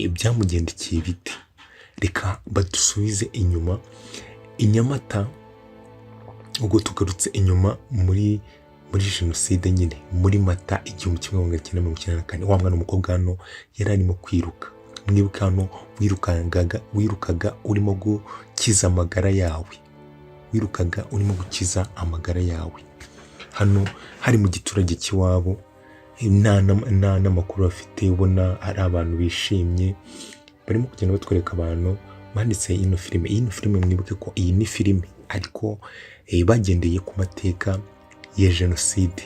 Byamugendekeye bite? Reka badusubize inyuma i Nyamata. Ubwo tugarutse inyuma muri jenoside nyine, muri Mata 1994, wa mwana w'umukobwa hano yari arimo kwiruka. Mwibuka hano wirukaga urimo gukiza amagara yawe, wirukaga urimo gukiza amagara yawe. Hano hari mu giturage cy'iwabo, nta n'amakuru bafite. Ubona ari abantu bishimye, barimo kugenda batwereka abantu banditse ino filime. Iyi filime, mwibuke ko iyi ni filime, ariko bagendeye ku mateka ya jenoside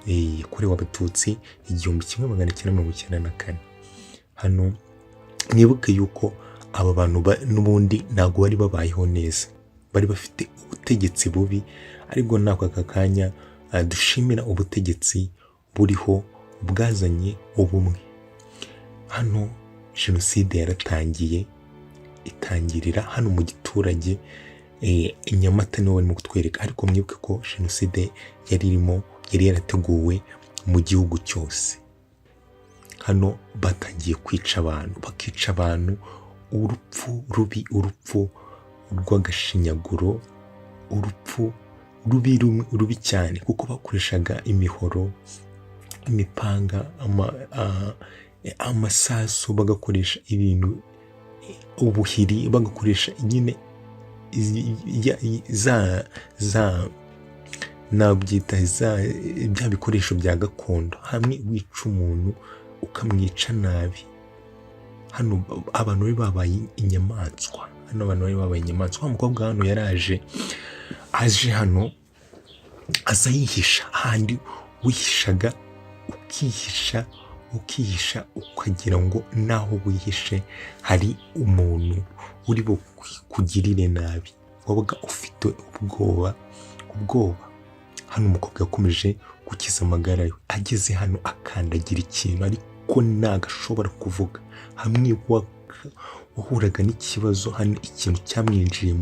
yakorewe Abatutsi 1994. Hano mwibuke yuko aba bantu n'ubundi ntabwo bari babayeho neza, bari bafite ubutegetsi bubi, ariko ntabwo aka kanya dushimira ubutegetsi buriho bwazanye ubumwe. Hano jenoside yaratangiye, itangirira hano mu giturage i Nyamata, niho barimo kutwereka. Ariko mwibuke ko jenoside yari irimo, yari yarateguwe mu gihugu cyose. Hano batangiye kwica abantu, bakica abantu urupfu rubi, urupfu rw'agashinyaguro, urupfu rubi rubi cyane, kuko bakoreshaga imihoro, imipanga, amasasu, bagakoresha ibintu, ubuhiri, bagakoresha nyine za nabyita za bya bikoresho bya gakondo, hamwe wica umuntu ukamwica nabi. Hano abantu bari babaye inyamaswa, hano abantu bari babaye inyamaswa. Wa mukobwa hano yaraje, aje hano aza yihisha ahandi wihishaga, ukihisha, ukihisha, ukagira ngo naho wihishe hari umuntu uri bukugirire nabi, wabaga ufite ubwoba, ubwoba. Hano umukobwa yakomeje gukiza amagara ye. Ageze hano akandagira ikintu, ariko ntabwo ashobora kuvuga. Hamwe wahuraga n'ikibazo, hano ikintu cyamwinjiye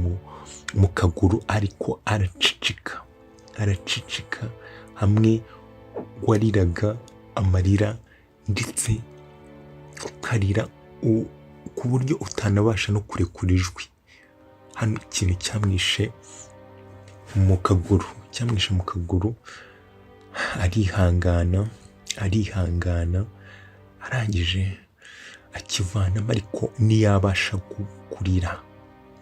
mu kaguru, ariko araceceka, araceceka. Hamwe wariraga amarira, ndetse ukarira ku buryo utanabasha no kurekura ijwi. Hano ikintu cyamwishe mu kaguru, cyamwishe mu kaguru. Arihangana, arihangana, arangije akivanamo, ariko ntiyabasha kurira,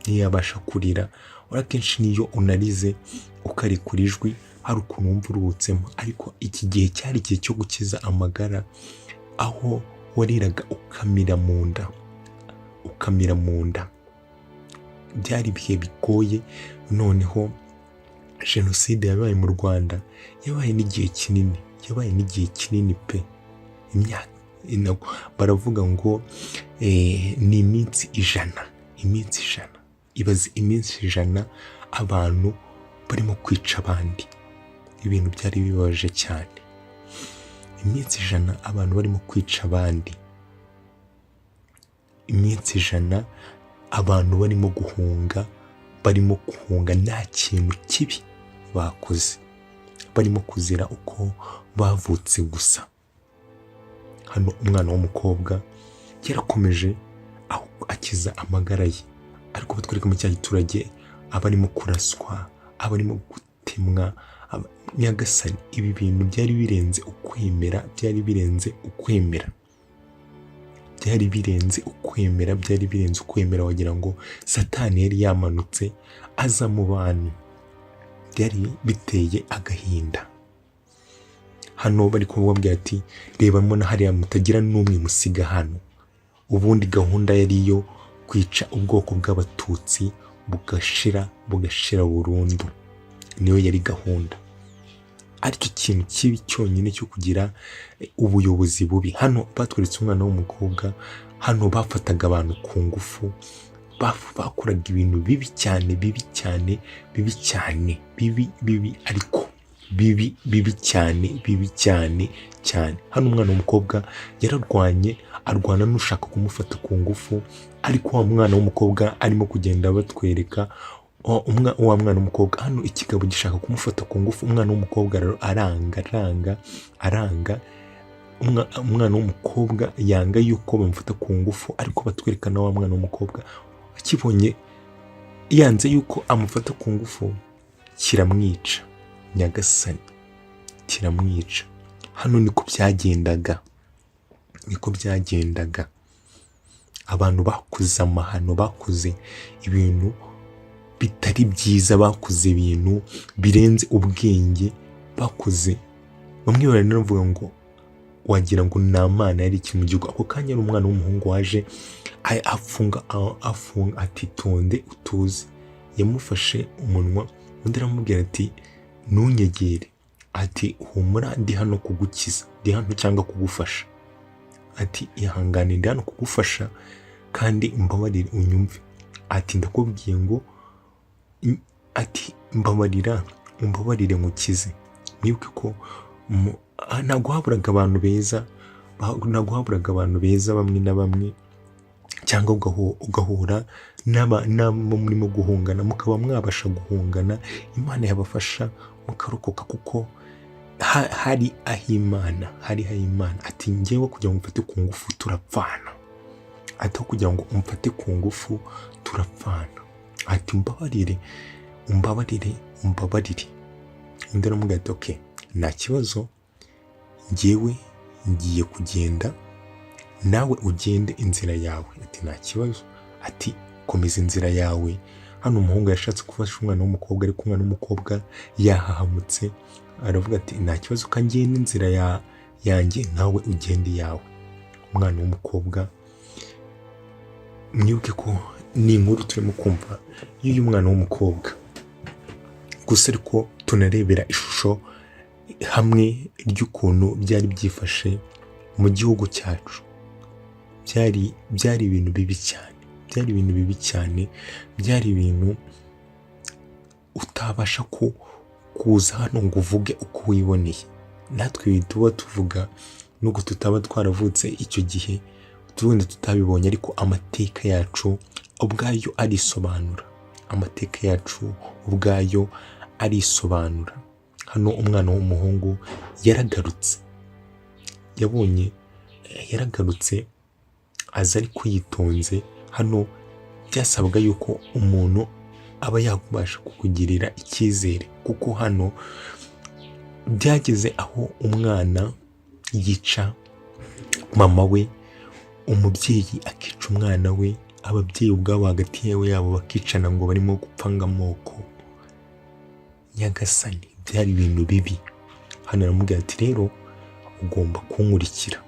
ntiyabasha kurira. Akenshi niyo unarize ukarekura ijwi, hari ukuntu wumva uruhutsemo, ariko iki gihe cyari igihe cyo gukiza amagara, aho wariraga ukamira mu nda, ukamira mu nda. Byari ibihe bigoye. Noneho jenoside yabaye mu Rwanda yabaye n'igihe kinini, yabaye n'igihe kinini pe. Imyaka baravuga ngo ni iminsi 100, iminsi 100. Ibaze iminsi 100 abantu barimo kwica abandi, ibintu byari bibabaje cyane. Iminsi 100 abantu barimo kwica abandi, iminsi 100 abantu barimo guhunga, barimo guhunga nta kintu kibi bakoze, barimo kuzira uko bavutse gusa. Hano umwana w'umukobwa yarakomeje akiza amagara ye, ariko batwereka mu cya giturage aba arimo kuraswa, aba arimo gutemwa. Nyagasani, ibi bintu byari birenze ukwemera, byari birenze ukwemera, byari birenze ukwemera, byari birenze ukwemera. Wagira ngo Satani yari yamanutse aza mu bantu, byari biteye agahinda. Hano bari kubabwira ati: "Reba mbona hariya, mutagira n'umwe musiga hano." Ubundi gahunda yari iyo kwica ubwoko bw'Abatutsi bugashira, bugashira burundu, niyo yari gahunda, aricyo kintu kibi cyonyine cyo kugira ubuyobozi bubi. Hano batweretse umwana w'umukobwa, hano bafataga abantu ku ngufu, bakoraga ibintu bibi cyane, bibi cyane, bibi cyane, bibi bibi, ariko bibi bibi cyane, bibi cyane cyane. Hano umwana w'umukobwa yararwanye, arwana n'ushaka kumufata ku ngufu, ariko wa mwana w'umukobwa arimo kugenda batwereka wa mwana w'umukobwa. Hano ikigabo gishaka kumufata ku ngufu, umwana w'umukobwa aranga, aranga, aranga. Umwana w'umukobwa yanga yuko bamufata ku ngufu, ariko batwereka na wa mwana w'umukobwa akibonye yanze yuko amufata ku ngufu, kiramwica. Nyagasani, kiramwica. Hano niko byagendaga, niko byagendaga. Abantu bakoze amahano, bakoze ibintu bitari byiza, bakoze ibintu birenze ubwenge, bakoze, bamwe baranavuga ngo wagira ngo ni amana yari ikiri mu gihugu. Ako kanya ari umwana w'umuhungu waje afunga, afunga, ati: "Tonde, utuze." Yamufashe umunwa, undi aramubwira ati: "Ntunyegere." Ati: "Humura, ndi hano kugukiza, ndi hano cyangwa kugufasha." Ati: "Ihangane, ndi hano kugufasha kandi umbabarire unyumve." Ati: "Ndakubwiye ngo," ati: "Mbabarira, umbabarire nkukize." Mwibuke ko ntabwo haburaga abantu beza, ntabwo haburaga abantu beza bamwe na bamwe, cyangwa ugahura n'abo murimo guhungana, mukaba mwabasha guhungana, Imana yabafasha mukarokoka, kuko hari ah'Imana, hari ah'Imana. Ati: "Ngewe kugira ngo umfate ku ngufu turapfana." Ati: "Aho kugira ngo umfate ku ngufu turapfana." Ati: "Umbabarire, umbabarire, umbabarire." Undi aramubwira ati: "Okay, nta kibazo, ngewe ngiye kugenda, nawe ugende inzira yawe." Ati: "Nta kibazo." Ati: "Komeza inzira yawe." Hano umuhungu yashatse gufasha umwana w'umukobwa, ariko umwana w'umukobwa yahahamutse, aravuga ati: "Nta kibazo, ko ngenda inzira yanjye, nawe ugende iyawe." Umwana w'umukobwa, mwibuke ko ni inkuru turimo kumva y'uyu mwana w'umukobwa gusa, ariko tunarebera ishusho hamwe ry'ukuntu byari byifashe mu gihugu cyacu. Byari ibintu bibi cyane, byari ibintu bibi cyane, byari ibintu utabasha kuza hano ngo uvuge uko wiboneye. Natwe ibi tuba tuvuga, nubwo tutaba twaravutse icyo gihe, tubundi tutabibonye, ariko amateka yacu ubwayo arisobanura, amateka yacu ubwayo arisobanura. Hano umwana w'umuhungu yaragarutse, yabonye yaragarutse, aza ariko yitonze. Hano byasabwaga yuko umuntu aba yabasha kukugirira icyizere, kuko hano byageze aho umwana yica mama we, umubyeyi akica umwana we, ababyeyi ubwabo hagati yabo bakicana ngo barimo gupanga amoko. Nyagasani, byari ibintu bibi. Hano aramubwira ati: "Rero ugomba kunkurikira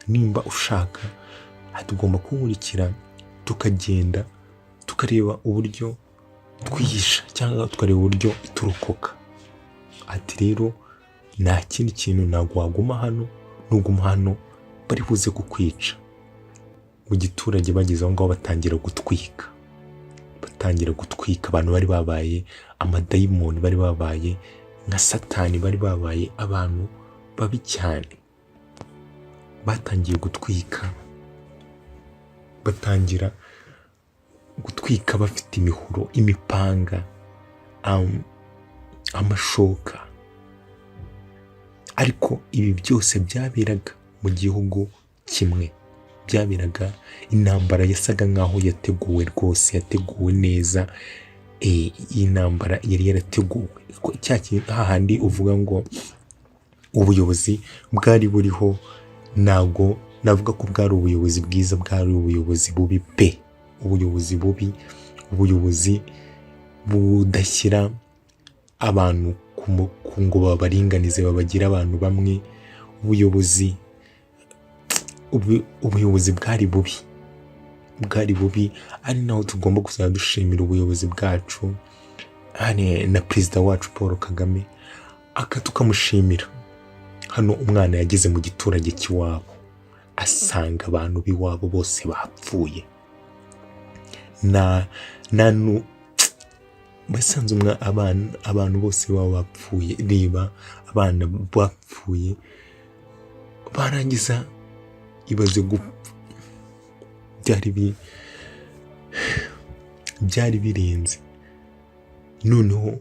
nimba ushaka." Ati: "Ugomba kunkurikira, tukagenda tukareba uburyo twihisha cyangwa tukareba uburyo turokoka." Ati: "Rero nta kindi kintu, ntabwo waguma hano, nuguma hano bari buze kukwica." Mu giturage bageze aho ngaho batangira gutwika, batangira gutwika. Abantu bari babaye amadayimoni, bari babaye nka Satani, bari babaye abantu babi cyane. Batangiye gutwika, batangira gutwika bafite imihoro, imipanga, amashoka. Ariko ibi byose byaberaga mu gihugu kimwe, byaberaga, intambara yasaga nkaho yateguwe rwose, yateguwe neza. Iyi ntambara yari yarateguwe cya kintu hahandi uvuga ngo ubuyobozi bwari buriho, ntabwo navuga ko bwari ubuyobozi bwiza, bwari ubuyobozi bubi pe, ubuyobozi bubi, ubuyobozi budashyira abantu ngo babaringanize, babagire abantu bamwe. Ubuyobozi bwari bubi, bwari bubi, ari naho tugomba kuzajya dushimira ubuyobozi bwacu na perezida wacu Paul Kagame, aka tukamushimira. Hano umwana yageze mu giturage cy'iwabo, asanga abantu b'iwabo bose bapfuye. Nta basanze abantu bose baba bapfuye. Reba abana bapfuye, barangiza ibaze gupfa, byari birenze. Noneho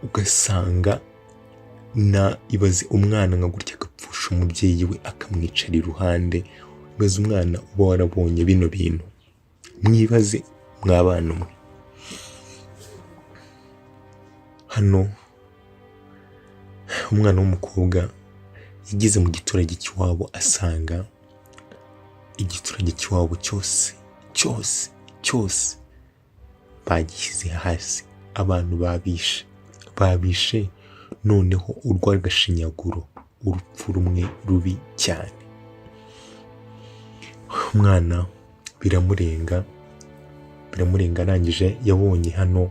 ugasanga na ibaze umwana nka gutya agapfa. kwica umubyeyi we akamwicara iruhande. Ibaze umwana uba warabonye bino bintu, mwibaze mwabana umwe. Hano umwana w'umukobwa yageze mu giturage cy'iwabo, asanga igiturage cy'iwabo cyose cyose cyose bagishyize hasi, abantu babishe babishe, noneho urw'agashinyaguro, urupfu rumwe rubi cyane. Umwana biramurenga, biramurenga, arangije yabonye hano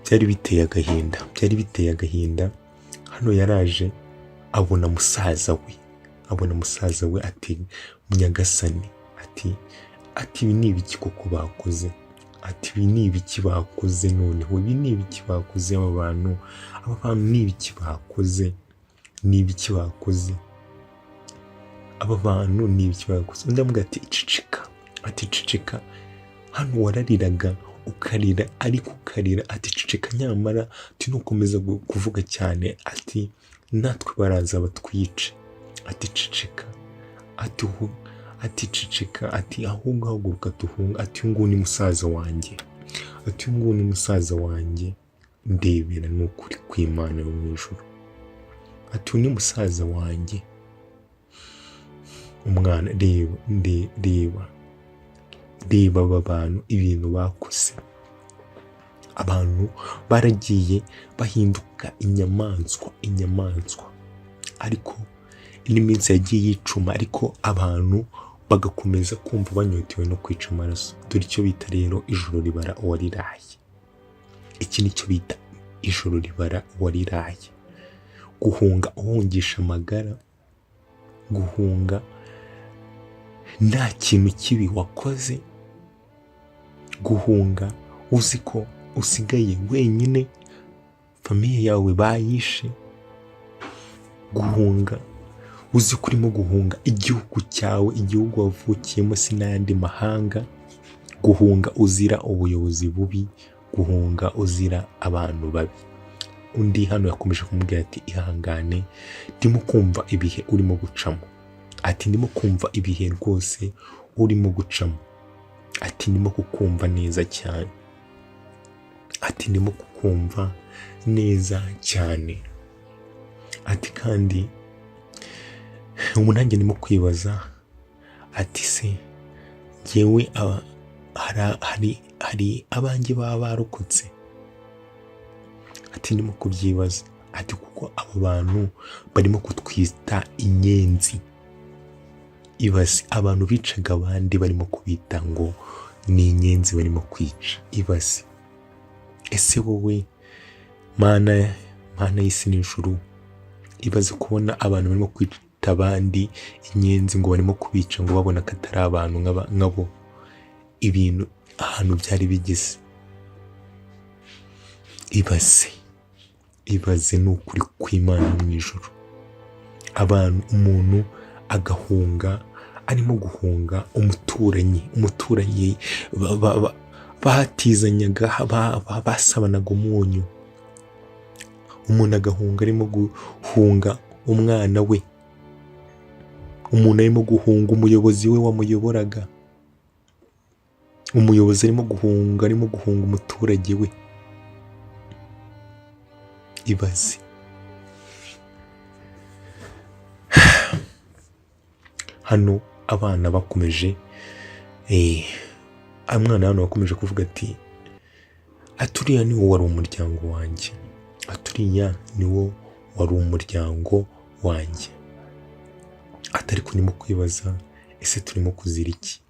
byari biteye agahinda, byari biteye agahinda. Hano yaraje abona musaza we, abona musaza we ati nyagasani, ati ati ibi ni ibiki koko bakoze, ati ibi ni ibiki bakoze, noneho ibi ni ibiki bakoze, aba bantu, aba bantu ni ibiki bakoze, ni ibiki bakoze, aba bantu ni ibiki bakoze. Undi amuga ati ceceka, ati ceceka, hano warariraga ukarira ariko ukarira, ati ceceka nyamara, ati nukomeza kuvuga cyane, ati natwe baraza batwice, ati ceceka, ati hu, ati ceceka, ati ahubwo haguruka tuhunga, ati uyu nguyu ni musaza wanjye, ati uyu nguyu ni musaza wanjye, ndebera ni ukuri kw'Imana yo mu ijuru, ati uyu ni musaza wanjye. Umwana reba, reba, reba aba bantu ibintu bakoze, abantu baragiye bahinduka inyamaswa, inyamaswa, ariko indi minsi yagiye yicuma, ariko abantu bagakomeza kumva banyotewe no kwica amaraso. Dore icyo bita rero ijoro ribara uwariraye. Iki nicyo bita ijoro ribara uwariraye. Guhunga uhungisha amagara, guhunga nta kintu kibi wakoze, guhunga uzi ko usigaye wenyine, famille yawe bayishe, guhunga uzi ko urimo guhunga igihugu cyawe, igihugu wavukiyemo si n'ayandi mahanga, guhunga uzira ubuyobozi bubi, guhunga uzira abantu babi. Undi hano yakomeje kumubwira ati ihangane, ndimo kumva ibihe urimo gucamo, ati ndimo kumva ibihe rwose urimo gucamo, ati ndimo kukumva neza cyane, ati ndimo kukumva neza cyane, ati kandi ubu nanjye ndimo kwibaza, ati se njyewe hari abanjye baba barokotse, ati ndimo kubyibaza, ati kuko abo bantu barimo kutwita inyenzi. Ibaze abantu bicaga abandi barimo kubita ngo ni inyenzi barimo kwica. Ibaze ese wowe Mana, Mana y'isi n'ijuru, ibaze kubona abantu barimo kwita abandi inyenzi ngo barimo kubica ngo babona ko atari abantu nkabo, ibintu ahantu byari bigeze. Ibaze, ibaze ni ukuri kw'Imana mu ijuru, abantu umuntu agahunga arimo guhunga umuturanyi, umuturanyi batizanyaga, basabanaga umunyu, umuntu agahunga arimo guhunga umwana we, umuntu arimo guhunga umuyobozi we wamuyoboraga, umuyobozi arimo guhunga, arimo guhunga umuturage we. Ibaze hano abana bakomeje, umwana hano wakomeje kuvuga ati aturiya ni wo wari umuryango wanjye, aturiya ni wo wari umuryango wanjye, ati ariko ndimo kwibaza ese turimo kuzira iki,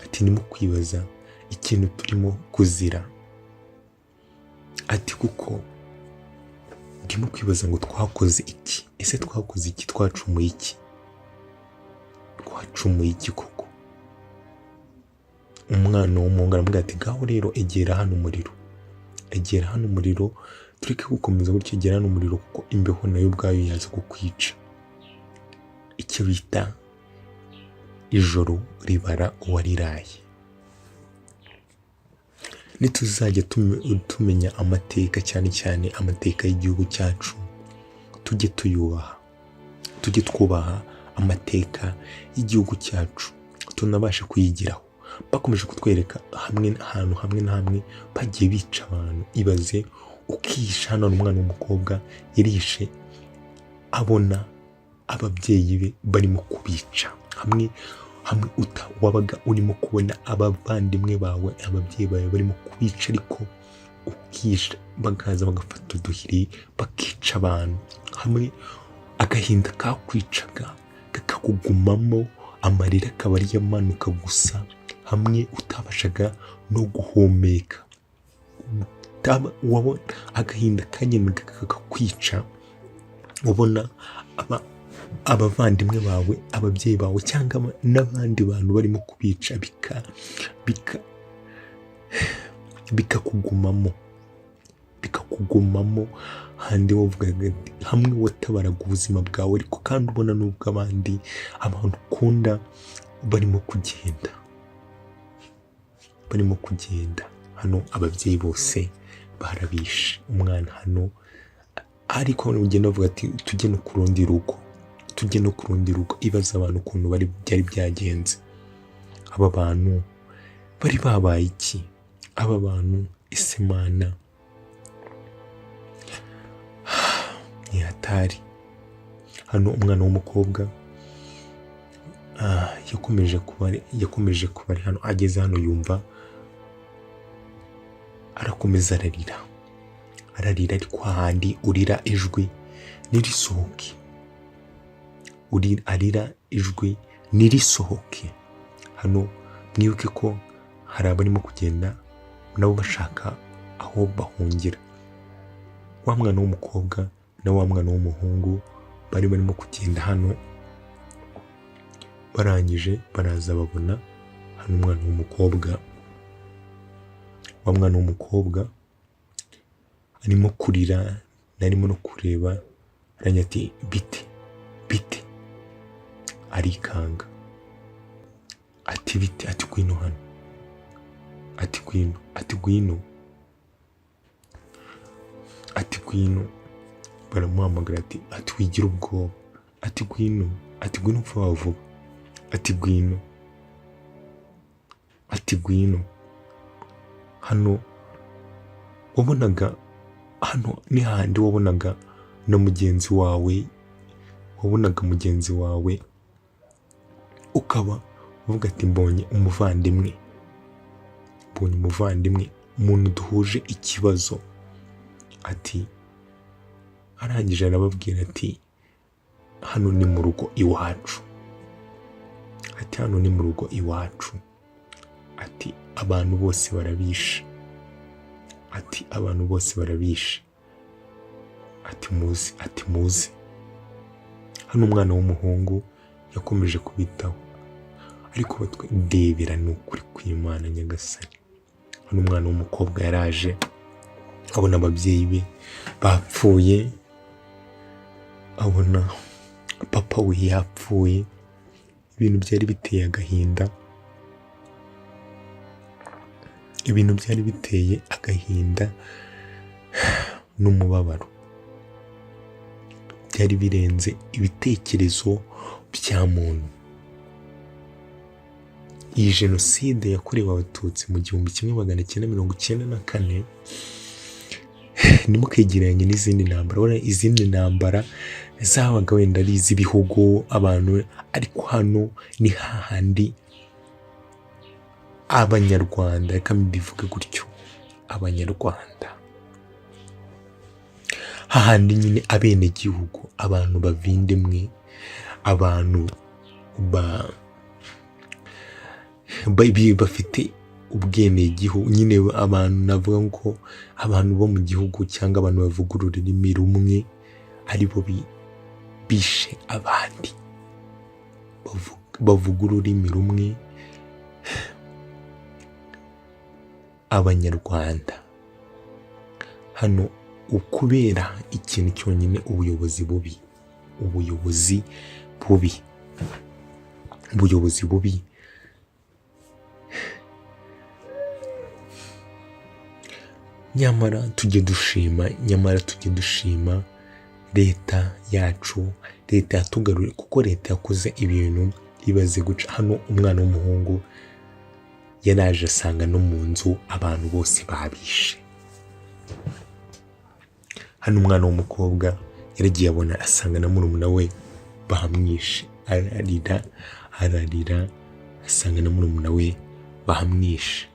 ati ndimo kwibaza ikintu turimo kuzira, ati kuko ndimo kwibaza ngo twakoze iki, ese twakoze iki, twacumuye iki, twacumuye iki koko. Umwana w'umuhungu aramubwira ati ngaho rero egera hano umuriro, egera hano umuriro, tureke gukomeza gutya, egera hano umuriro kuko imbeho nayo ubwayo yaza kukwica. Icyo bita ijoro ribara uwariraye. Nituzajya tumenya amateka, cyane cyane amateka y'igihugu cyacu, tujye tuyubaha, tujye twubaha amateka y'igihugu cyacu, tunabashe kuyigiraho. Bakomeje kutwereka hamwe, ahantu hamwe na hamwe bagiye bica abantu. Ibaze ukihisha hano, umwana w'umukobwa yarishe abona ababyeyi be barimo kubica. Hamwe hamwe uta wabaga urimo kubona abavandimwe bawe, ababyeyi bawe barimo kubica, ariko ukisha, bakaza bagafata uduhiri bakica abantu. Hamwe agahinda kakwicaga kakakugumamo, amarira akaba ariyo amanuka gusa, hamwe utabashaga no guhumeka. Wabona agahinda kagendaga kakakwica, ubona abavandimwe bawe, ababyeyi bawe cyangwa n'abandi bantu barimo kubica, bikakugumamo, bikakugumamo. Handi wavugaga hamwe watabaraga ubuzima bwawe, ariko kandi ubona n'ubwo abandi abantu ukunda barimo kugenda, barimo kugenda. Hano ababyeyi bose barabishe. Umwana hano ariko ugenda bavuga ati: "Tujye no ku rundi rugo, tujye no ku rundi rugo." Ibaza abantu ukuntu bari byari byagenze. Aba bantu bari babaye iki? Aba bantu isemana ni hatari. Hano umwana w'umukobwa yakomeje kuba ari hano. Ageze hano yumva arakomeza ararira, ararira, ariko hahandi urira ijwi ntirisohoke, arira ijwi ntirisohoke. Hano mwibuke ko hari abarimo kugenda nabo bashaka aho bahungira. Wa mwana w'umukobwa na wa mwana w'umuhungu bari barimo kugenda hano, barangije baraza babona hano umwana w'umukobwa, wa mwana w'umukobwa arimo kurira, narimo no kureba, aranya ati: "Bite, bite?" Arikanga ati: "Bite?" Ati: "Ngwino hano." Ati: "Ngwino." Ati: "Ngwino." Ati: "Ngwino." Baramuhamagara ati: "Wigira ubwoba." Ati: "Ngwino." Ati: "Ngwino vuba vuba." Ati: "Ngwino." Ati: "Ngwino hano." Wabonaga hano ni hahandi wabonaga na mugenzi wawe, wabonaga mugenzi wawe ukaba uvuga ati: "Mbonye umuvandimwe, mbonye umuvandimwe, umuntu duhuje ikibazo." Ati arangije arababwira ati: "Hano ni mu rugo iwacu." Ati: "Hano ni mu rugo iwacu." Ati: "Abantu bose barabishe." Ati: "Abantu bose barabishe." Ati: "Muze." Ati: "Muze hano." Umwana w'umuhungu yakomeje kubitaho, ariko batwe ndebera ni ukuri kw'Imana nyagasani. Hano umwana w'umukobwa yaraje abona ababyeyi be bapfuye, abona papa we yapfuye. Ibintu byari biteye agahinda, ibintu byari biteye agahinda n'umubabaro, byari birenze ibitekerezo bya muntu. Iyi jenoside yakorewe Abatutsi mu 1994, ntimukegeranye n'izindi ntambara. Urabona izindi ntambara zabaga wenda ari iz'ibihugu, abantu, ariko hano ni hahandi Abanyarwanda, reka mbivuge gutyo, Abanyarwanda, hahandi nyine abenegihugu, abantu bavindimwe, abantu bafite ubwenegihugu nyine, abantu navuga ko abantu bo mu gihugu cyangwa abantu bavuga ururimi rumwe aribo bishe abandi bavuga ururimi rumwe. Abanyarwanda hano ukubera ikintu cyonyine, ubuyobozi bubi, ubuyobozi bubi, ubuyobozi bubi. Nyamara tujye dushima, nyamara tujye dushima leta yacu, leta yatugaruriye, kuko leta yakoze ibintu. Ibaze guca hano, umwana w'umuhungu yaraje asanga no mu nzu abantu bose babishe. Hano umwana w'umukobwa yaragiye abona, asanga na murumuna we bamwishe. Ararira, ararira, asanga na murumuna we bamwishe.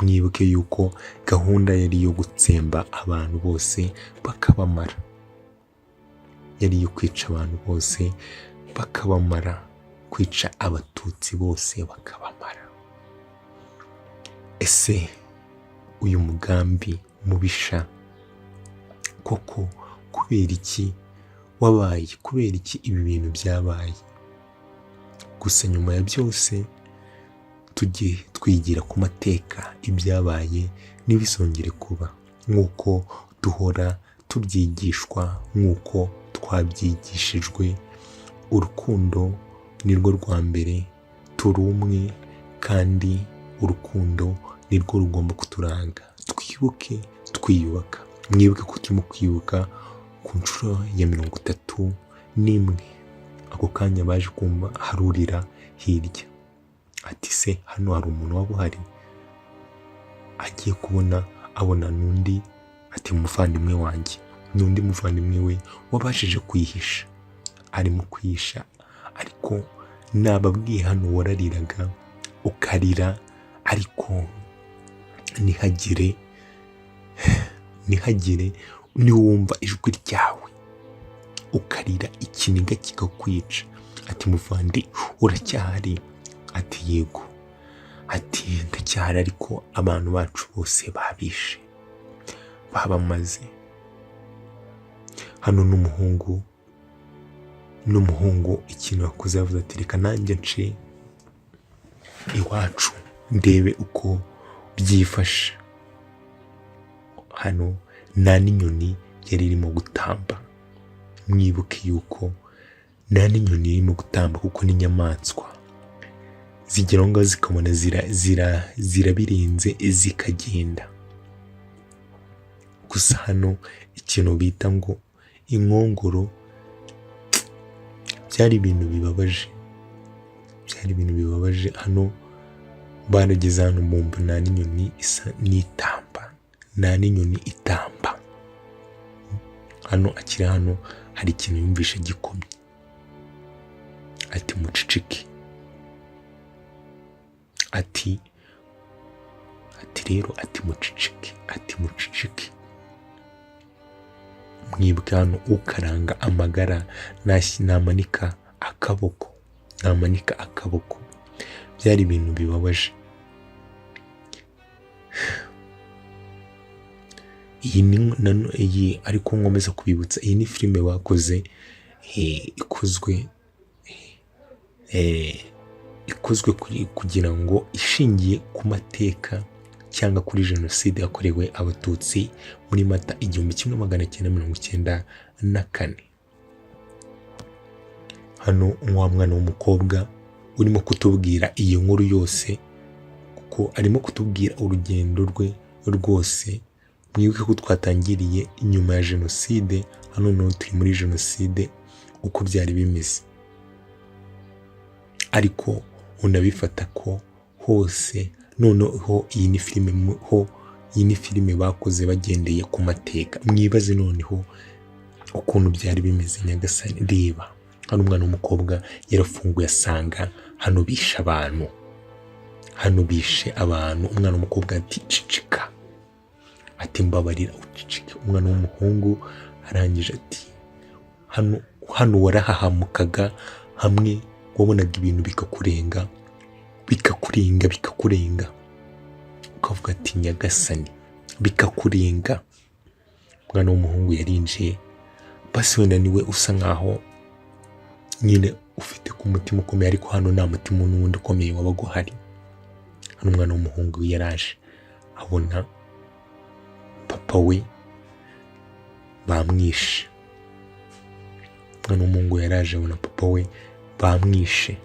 Mwibuke yuko gahunda yari iyo gutsemba abantu bose bakabamara, yari iyo kwica abantu bose bakabamara, kwica Abatutsi bose bakabamara. Ese uyu mugambi mubisha koko kubera iki wabaye? Kubera iki ibi bintu byabaye? Gusa nyuma ya byose, tujye twigira ku mateka, ibyabaye ntibizongere kuba, nk'uko duhora tubyigishwa, nk'uko twabyigishijwe. Urukundo ni rwo rwa mbere, turi umwe, kandi urukundo ni rwo rugomba kuturanga. Twibuke twiyubaka. Mwibuke ko turimo kwibuka ku nshuro ya 31. Ako kanya baje kumva harurira hirya, ati: "Se hano hari umuntu waba uhari?" Agiye kubona abona n'undi, ati: "Umuvandimwe wanjye." N'undi muvandimwe we wabashije kwihisha, arimo kwihisha. Ariko nababwiye, hano warariraga ukarira, ariko ntihagire niwumva ijwi ryawe, ukarira ikiniga kikakwica. Ati: "Muvandi, uracyahari?" Ati: "Yego." Ati: "Ndacyahari, ariko abantu bacu bose babishe, babamaze." Hano n'umuhungu ikintu yakoze, yavuze ati: "Reka nanjye nce iwacu ndebe uko byifashe." Hano nta n'inyoni yari irimo gutamba. Mwibuke yuko nta n'inyoni irimo gutamba, kuko n'inyamaswa zigera aho ngaho zikabona zirabirenze, zikagenda. Gusa hano ikintu bita ngo inkongoro, byari ibintu bibabaje, byari ibintu bibabaje. Hano barageze hano bumva nta n'inyoni isa n'itamba, nta n'inyoni itamba. Hano akiri hano, hari ikintu yumvishe gikomye, ati: "Muceceke." Ati rero, ati: "Muceceke." Ati: "Muceceke." Mwibuke hano, ukaranga amagara namanika akaboko, namanika akaboko. Byari ibintu bibabaje. Iyi ni iyi, ariko nkomeza kubibutsa, iyi ni filime bakoze, ikozwe kugira ngo ishingiye ku mateka cyangwa kuri Jenoside yakorewe Abatutsi muri Mata 1994. Hano wa mwana w'umukobwa urimo kutubwira iyi nkuru yose, kuko arimo kutubwira urugendo rwe rwose. Mwibuke ko twatangiriye inyuma ya Jenoside, hano noneho turi muri Jenoside, uko byari bimeze. Ariko unabifata ko hose noneho iyi ni filime, ho iyi ni filime bakoze bagendeye ku mateka. Mwibaze noneho ukuntu byari bimeze. Nyagasani, reba hano, umwana w'umukobwa yarafunguye asanga hano bishe abantu, hano bishe abantu. Umwana w'umukobwa ati: "Cicika." Ati: "Mbabarira ucicike." Umwana w'umuhungu arangije ati: "Hano, hano warahahamukaga, hamwe wabonaga ibintu bikakurenga, bikakurenga, bikakurenga, ukavuga ati: 'Nyagasani,' bikakurenga." Umwana w'umuhungu yarinjiye, basi wenda niwe usa nkaho nyine ufite ku mutima ukomeye, ariko hano nta mutima n'ubundi ukomeye wabaga uhari. Hano umwana w'umuhungu yaraje abona papa we bamwishe. Umwana w'umuhungu yaraje abona papa we bamwishe,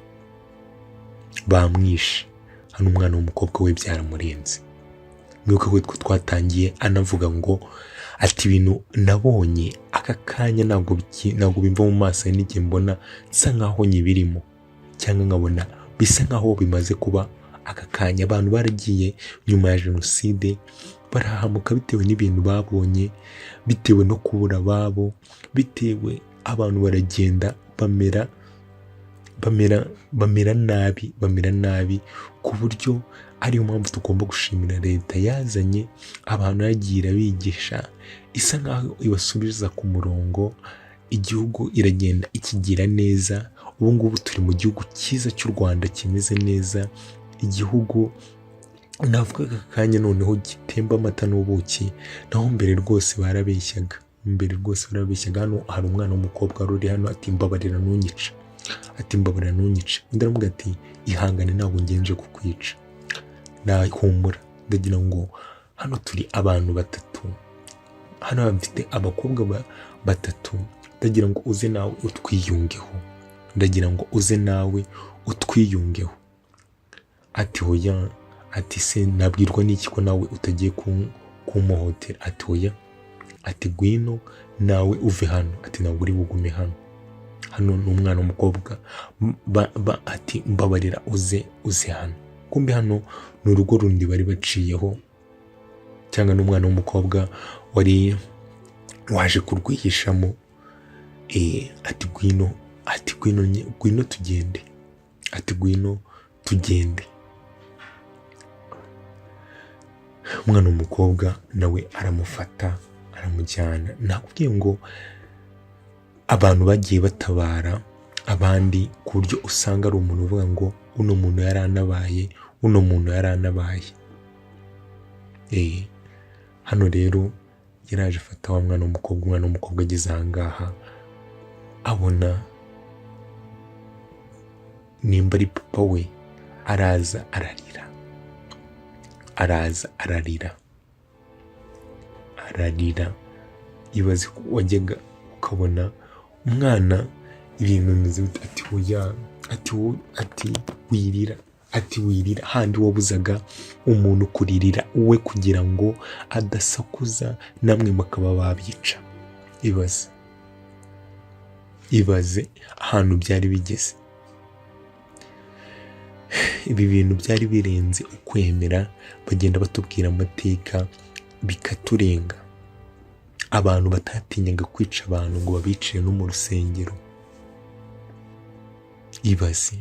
bamwishe. Hano umwana w'umukobwa we byaramurenze. Mwibuke ko twatangiye anavuga ngo ati ibintu nabonye aka kanya ntabwo bimva mu maso, hari n'igihe mbona nsa nkaho nyibirimo cyangwa nkabona bisa nkaho bimaze kuba aka kanya. Abantu baragiye nyuma ya jenoside barahamuka bitewe n'ibintu babonye, bitewe no kubura ababo, bitewe abantu baragenda bamera nabi, bamera nabi ku buryo ariyo mpamvu tugomba gushimira leta yazanye abantu, yagiye irabigisha, isa nkaho ibasubiza ku murongo, igihugu iragenda ikigira neza. Ubu ngubu turi mu gihugu cyiza cy'u Rwanda kimeze neza, igihugu navuga aka kanya noneho gitemba amata n'ubuki, naho mbere rwose barabeshyaga, mbere rwose barabeshyaga. Hano hari umwana w'umukobwa wari uri hano ati mbabarira ntunyice, ati mbabarira ntunyice. Undi aramubwira ati ihangane ntabwo ngenje kukwica, nahumura. Ndagira ngo hano turi abantu batatu, hano bafite abakobwa batatu, ndagira ngo uze nawe utwiyungeho, ndagira ngo uze nawe utwiyungeho. Ati hoya, ati se nabwirwa n'iki ko nawe utagiye kumuhotera? Ati hoya, ati ngwino nawe uve hano, ati ntabwo uri bugume hano. Hano ni umwana w'umukobwa, ati mbabarira uze hano. Kumbe hano ni urugo rundi bari baciyeho, cyangwa n'umwana w'umukobwa wari waje kurwihishamo. Ati ngwino, ati ngwino, ngwino tugende, ati ngwino tugende. Umwana w'umukobwa nawe aramufata aramujyana. Nakubwiye ngo abantu bagiye batabara abandi ku buryo usanga ari umuntu uvuga ngo uno muntu yaranabaye, uno muntu yaranabaye. Hano rero yaraje afata wa mwana w'umukobwa, umwana w'umukobwa ageze aha ngaha abona nimba ari papa we, araza ararira, araza ararira, ararira. Ibaze ko wajyaga ukabona umwana ibintu bimeze bite, ati hoya, ati wowe, ati wirira, ati wirira. Handi wabuzaga umuntu kuririra uwe kugira ngo adasakuza namwe bakaba babica. Ibaze, ibaze ahantu byari bigeze. Ibi bintu byari birenze ukwemera, bagenda batubwira amateka bikaturenga. Abantu batatinyaga kwica abantu ngo babicire no mu rusengero. Ibaze.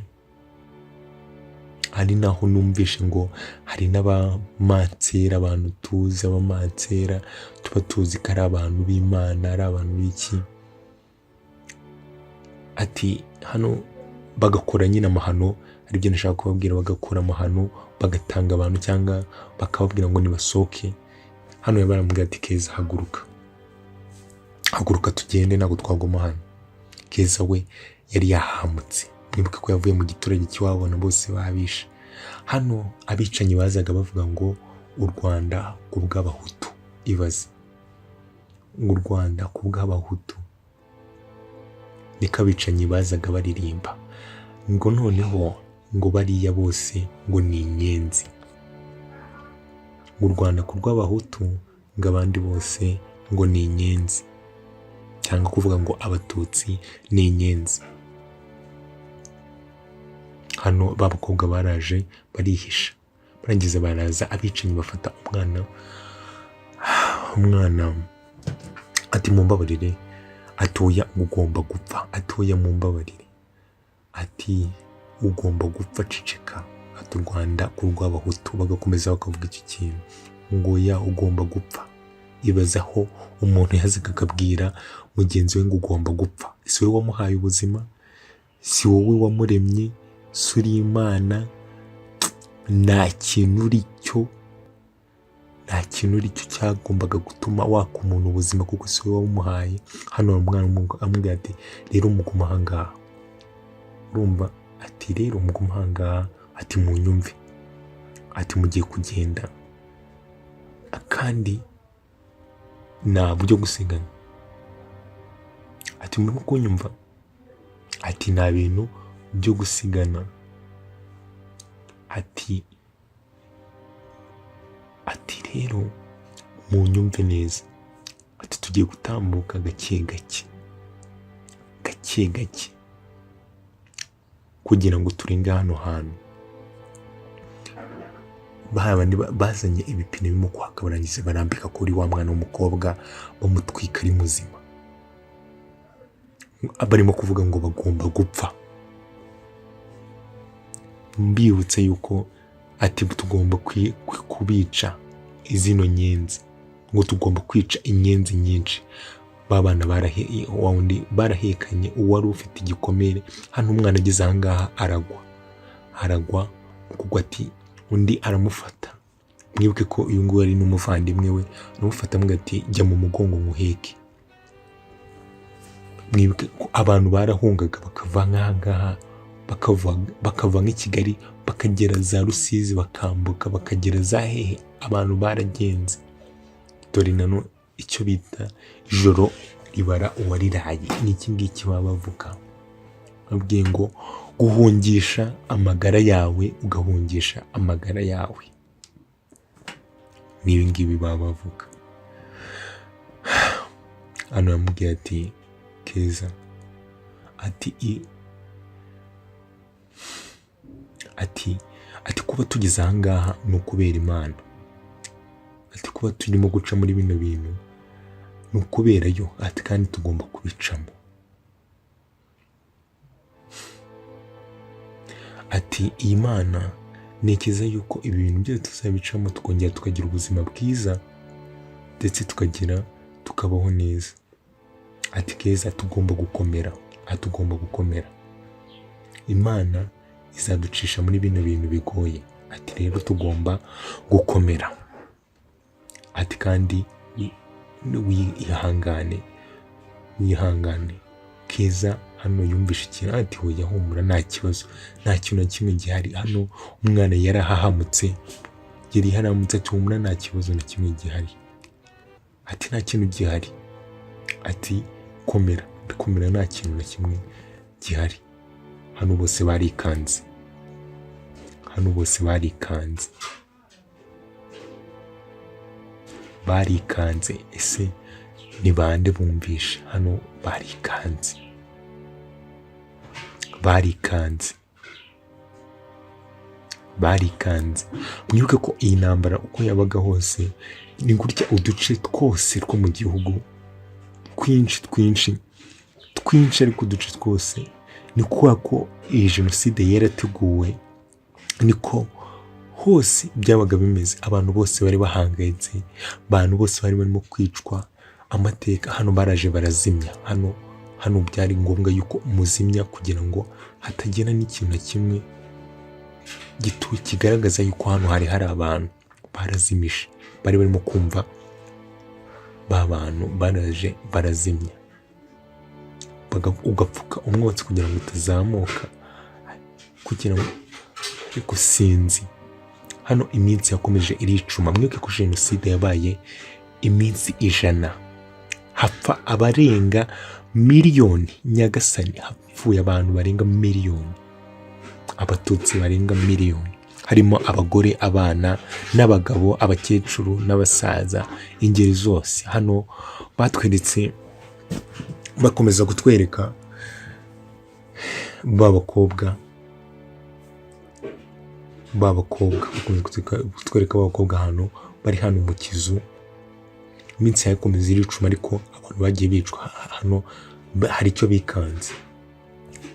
Hari naho numvishe ngo hari n'abamansera, abantu tuzi abamansera tuba tuzi ko ari abantu b'Imana, ari abantu b'iki, ati hano bagakora nyine amahano, aribyo nashaka kubabwira, bagakora amahano bagatanga abantu cyangwa bakababwira ngo nibasohoke. Hano baramubwira ati Keza haguruka, haguruka tugende, ntabwo twaguma hano. Keza we yari yahamutse, mwibuke ko yavuye mu giturage cy'iwabo na bose babishe. Hano abicanyi bazaga bavuga ngo u Rwanda ku bw'Abahutu, ibaze ngo u Rwanda ku bw'Abahutu, niko abicanyi bazaga baririmba, ngo noneho ngo bariya bose ngo ni inyenzi, ngo u Rwanda ku rw'Abahutu, ngo abandi bose ngo ni inyenzi, cyangwa kuvuga ngo Abatutsi ni inyenzi. Hano ba bakobwa baraje barihisha, barangiza baraza abicanyi bafata umwana, umwana ati mumbabarire, ati oya ugomba gupfa, ati oya mumbabarire, ati ugomba gupfa ceceka, ati u Rwanda ku rw'Abahutu, bagakomeza bakavuga icyo kintu ngo oya ugomba gupfa. Ibaze aho umuntu yazaga akabwira mugenzi we ngo ugomba gupfa. Si wowe wamuhaye ubuzima, si wowe wamuremye, si uri Imana, nta kintu uri cyo, nta kintu uri cyo cyagombaga gutuma waka umuntu ubuzima kuko si wowe wamuhaye. Hano umwana amubwira ati rero muguma aha ngaha, urumva, ati rero muguma aha ngaha, ati munyumve, ati mugiye kugenda kandi nta buryo gusigana, ati murimo kunyumva, ati nta bintu byo gusigana, ati ati Rero munyumve neza, ati tugiye gutambuka gake gake gake gake kugira ngo turenge hano hantu. Bandi bazanye ibipine birimo kwaka, barangiza barambika kuri wa mwana w'umukobwa, bamutwika ari muzima. Barimo kuvuga ngo bagomba gupfa. Mbibutse yuko ati tugomba kubica izino nyenzi, ngo tugomba kwica inyenzi nyinshi. Ba bana wa wundi barahekanye, uwari ufite igikomere hano. Umwana ageze aha ngaha aragwa, aragwa. Mu kugwa ati undi aramufata. Mwibuke ko uyu nguyu ari n'umuvandimwe we. Aramufata amubwira ati: "Jya mu mugongo nkuheke." Mwibuke ko abantu barahungaga, bakava nk'aha ngaha, bakava nk'i Kigali, bakagera za Rusizi, bakambuka bakagera za hehe. Abantu baragenze. Dore nano icyo bita ijoro ribara uwariraye ni iki ngiki. Baba bavuga, babwiye ngo guhungisha amagara yawe, ugahungisha amagara yawe, ni ibi ngibi baba bavuga hano. Yamubwiye ati: "Keza," ati ati "kuba tugeze aha ngaha ni ukubera Imana." Ati kuba turimo guca muri bino bintu ni ukubera yo, ati kandi tugomba kubicamo. Ati iyi Mana ntekereza yuko ibi bintu byose tuzabicamo, tukongera tukagira ubuzima bwiza, ndetse tukagira tukabaho neza. Ati Keza, tugomba gukomera, ati tugomba gukomera, Imana izaducisha muri bino bintu bigoye. Ati rero tugomba gukomera. Ati kandi wihangane, wihangane. Keza hano yumvishe ikintu, ati: "Hoya, humura, nta kibazo, nta kintu na kimwe gihari." Hano umwana yarahahamutse, yari haramutse. Ati: "Humura, nta kibazo na kimwe gihari." Ati nta kintu gihari. Ati komera, komera, nta kintu na kimwe gihari. Hano bose barikanze, hano bose barikanze, barikanze. Ese ni bande bumvishe? Hano barikanze, barikanze, barikanze. Mwibuke ko iyi ntambara uko yabaga hose ni gutya, uduce twose two mu gihugu twinshi twinshi twinshi, ariko uduce twose ni kubera ko iyi jenoside yarateguwe, niko hose byabaga bimeze. Abantu bose bari bahangayitse, abantu bose bari barimo kwicwa. Amateka hano baraje barazimya. Hano byari ngombwa yuko muzimya kugira ngo hatagira n'ikintu na kimwe gito kigaragaza yuko hano hari hari abantu. Barazimije, bari barimo kumva ba bantu baraje barazimya, ugapfuka umwotsi kugira ngo utazamuka, kugira ngo, ariko sinzi. Hano iminsi yakomeje iricuma. Mwibuke ko jenoside yabaye iminsi 100, hapfa abarenga miliyoni. Nyagasani, hapfuye abantu barenga miliyoni, Abatutsi barenga miliyoni, harimo abagore, abana n'abagabo, abakecuru n'abasaza, ingeri zose. Hano batweretse, bakomeza kutwereka ba bakobwa, ba bakobwa bakomeza kutwereka ba bakobwa hano bari hano mu kizu. Iminsi yakomeza iricuma, ariko abantu bagiye bicwa hano hari icyo bikanze,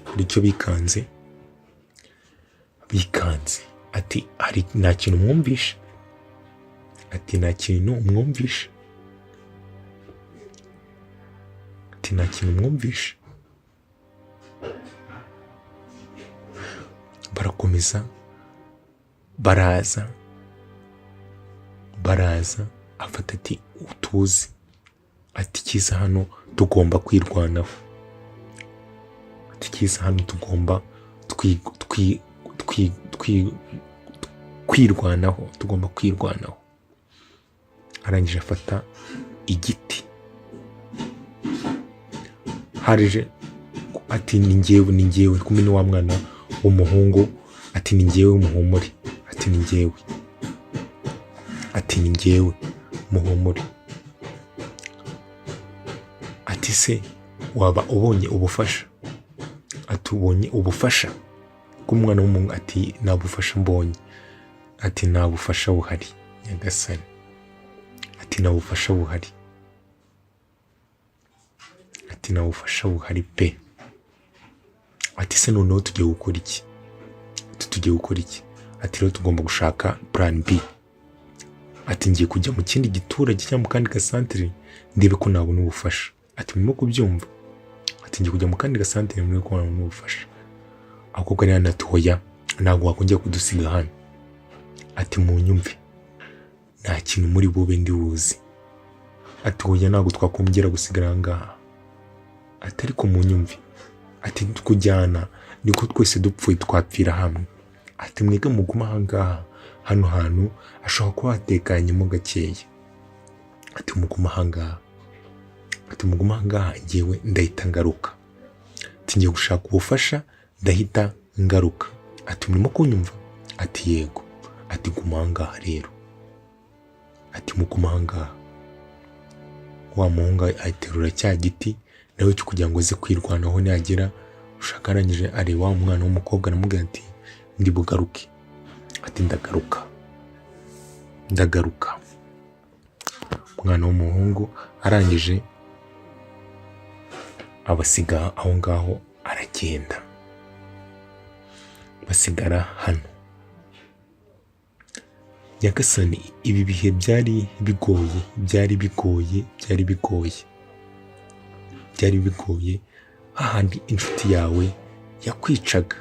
hari icyo bikanze, bikanze. Ati hari nta kintu mwumvishe? Ati nta kintu mwumvishe? Ati nta kintu mwumvishe? Barakomeza baraza, baraza, afata ati utuzi, ati kiza hano tugomba kwirwanaho, ati kiza hano tugomba kwirwanaho, tugomba kwirwanaho. Arangije afata igiti, harije ati ni njyewe, ni njyewe kumwe ni wa mwana w'umuhungu. Ati ni njyewe, muhumure. Ati ni njyewe. Ati ni njyewe, muhumure. Ati se waba ubonye ubufasha? Ati ubonye ubufasha bw'umwana w'umuhungu? Ati nta bufasha mbonye. Ati nta bufasha buhari, nyagasani. Ati nta bufasha buhari. Ati nta bufasha buhari pe. Ati se noneho tugiye gukora iki? Ati tugiye gukora iki? Ati rero tugomba gushaka plan B. Ati ngiye kujya mu kindi giturage cyangwa mu kandi gasantere, ndebe ko nabona ubufasha. Ati murimo kubyumva? Ati ngiye kujya mu kandi gasantere, murebe ko nabona ubufasha. Ako kanya ati hoya, ntabwo wakongera kudusiga hano. Ati munyumve, nta kintu muri bube ndi buzi. Ati hoya, ntabwo twakongera gusigara aha ngaha. Ati ariko munyumve. Ati kujyana niko twese dupfuye twapfira hamwe. Ati mwebwe mugume aha ngaha, hano hantu hashobora kuba hatekanyemo gakeya. Ati mugume aha ngaha. Ati mugume aha ngaha, njyewe ndahita ngaruka. Ati ngiye gushaka ubufasha, ndahita ngaruka. Ati murimo kunyumva? Ati yego. Ati guma aha ngaha rero. Ati mugume aha ngaha. Wa muhungu aterura cya giti nawe cyo kugira ngo aze kwirwanaho nagera ushaka. Arangije areba wa mwana w'umukobwa, aramubwira ati ndi bugaruke. Ati ndagaruka, ndagaruka. Umwana w'umuhungu arangije abasiga aho ngaho, aragenda, basigara hano. Nyagasani, ibi bihe byari bigoye, byari bigoye, byari bigoye, byari bigoye. Hahandi inshuti yawe yakwicaga,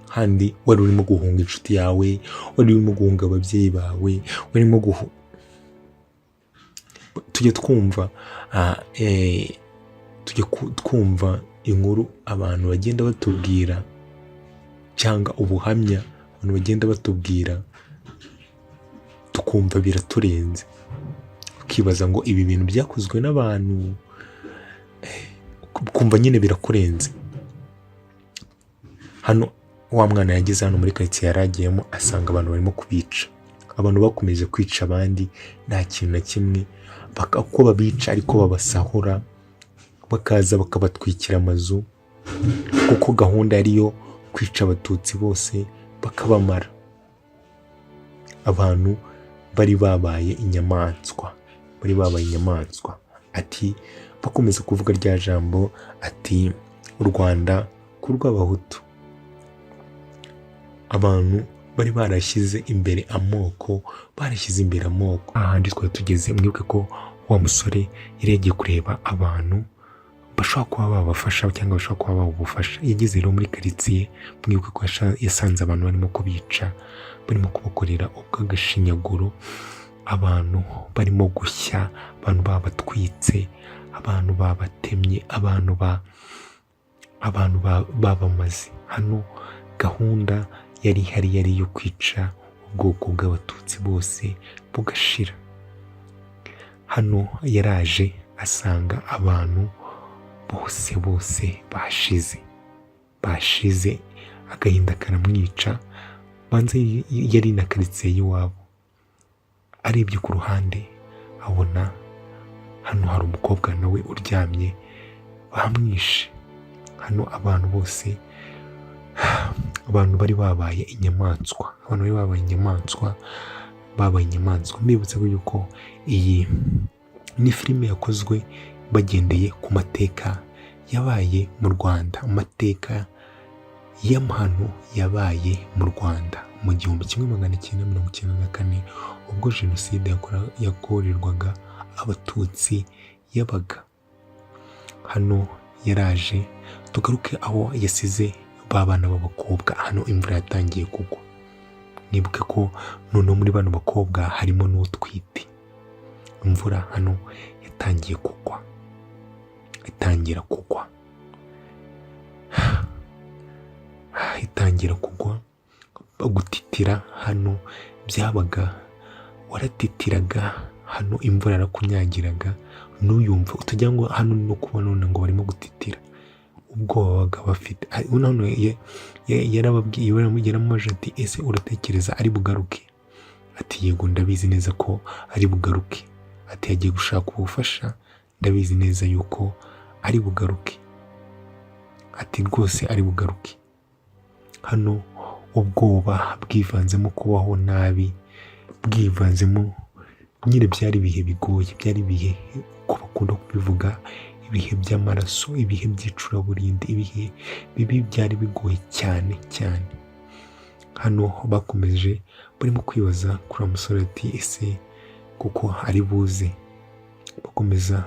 handi wari urimo guhunga inshuti yawe, wari urimo guhunga ababyeyi bawe, warimo guhu tujya twumva tujya twumva inkuru abantu bagenda batubwira cyangwa ubuhamya abantu bagenda batubwira, tukumva biraturenze, ukibaza ngo ibi bintu byakozwe n'abantu, ukumva nyine birakurenze. Hano wa mwana yageze hano muri karitsiye yari agiyemo, asanga abantu barimo kubica. Abantu bakomeje kwica abandi nta kintu na kimwe, uko babica ariko babasahura, bakaza bakabatwikira amazu, kuko gahunda yari iyo kwica Abatutsi bose bakabamara. Abantu bari babaye inyamaswa, bari babaye inyamaswa. Ati bakomeza kuvuga rya jambo, ati u Rwanda ku rw'Abahutu. Abantu bari barashyize imbere amoko, barashyize imbere amoko. Ahandi twari tugeze, mwibuke ko wa musore yari yagiye kureba abantu bashobora kuba babafasha cyangwa bashobora kuba baha ubufasha. Yageze rero muri karitsiye, mwibuke ko yasanze abantu barimo kubica, barimo kubakorera ubw'agashinyaguro, abantu barimo gushya, abantu babatwitse, abantu babatemye, abantu babamaze. Hano gahunda yari ihari yari iyo kwica ubwoko bw'Abatutsi bose bugashira. Hano yaraje asanga abantu bose bose bashize, bashize, agahinda karamwica. Banza yari na karitsiye y'iwabo. Arebye ku ruhande abona hano hari umukobwa nawe uryamye, bamwishe. Hano abantu bose, abantu bari babaye inyamaswa, abantu bari babaye inyamaswa, babaye inyamaswa. Mbibutsa ko yuko iyi ni filime yakozwe bagendeye ku mateka yabaye mu Rwanda, amateka y'amahano yabaye mu Rwanda mu 1994, ubwo jenoside yakorerwaga Abatutsi yabaga. Hano yaraje, tugaruke aho yasize ba bana b'abakobwa. Hano imvura yatangiye kugwa. Mwibuke ko noneho muri bano bakobwa harimo n'utwite. Imvura hano yatangiye kugwa, itangira kugwa, itangira kugwa, gutitira. Hano byabaga waratitiraga, hano imvura yarakunyagiraga ntuyumve, utagira ngo hano no kubona none ngo barimo gutitira, ubwoba babaga bafite. Hano yarababwiye, yaramubajije ati ese uratekereza ari bugaruke? Ati yego, ndabizi neza ko ari bugaruke. Ati yagiye gushaka ubufasha, ndabizi neza yuko ari bugaruke. Ati rwose ari bugaruke. Hano ubwoba bwivanzemo kubaho nabi, bwivanzemo nyine byari ibihe bigoye, byari ibihe uko bakunda kubivuga, ibihe by'amaraso, ibihe by'icuraburindi, ibihe bibi, byari bigoye cyane cyane. Hano bakomeje barimo kwibaza kuri uwo musore, ati ese kuko ari buze? Bakomeza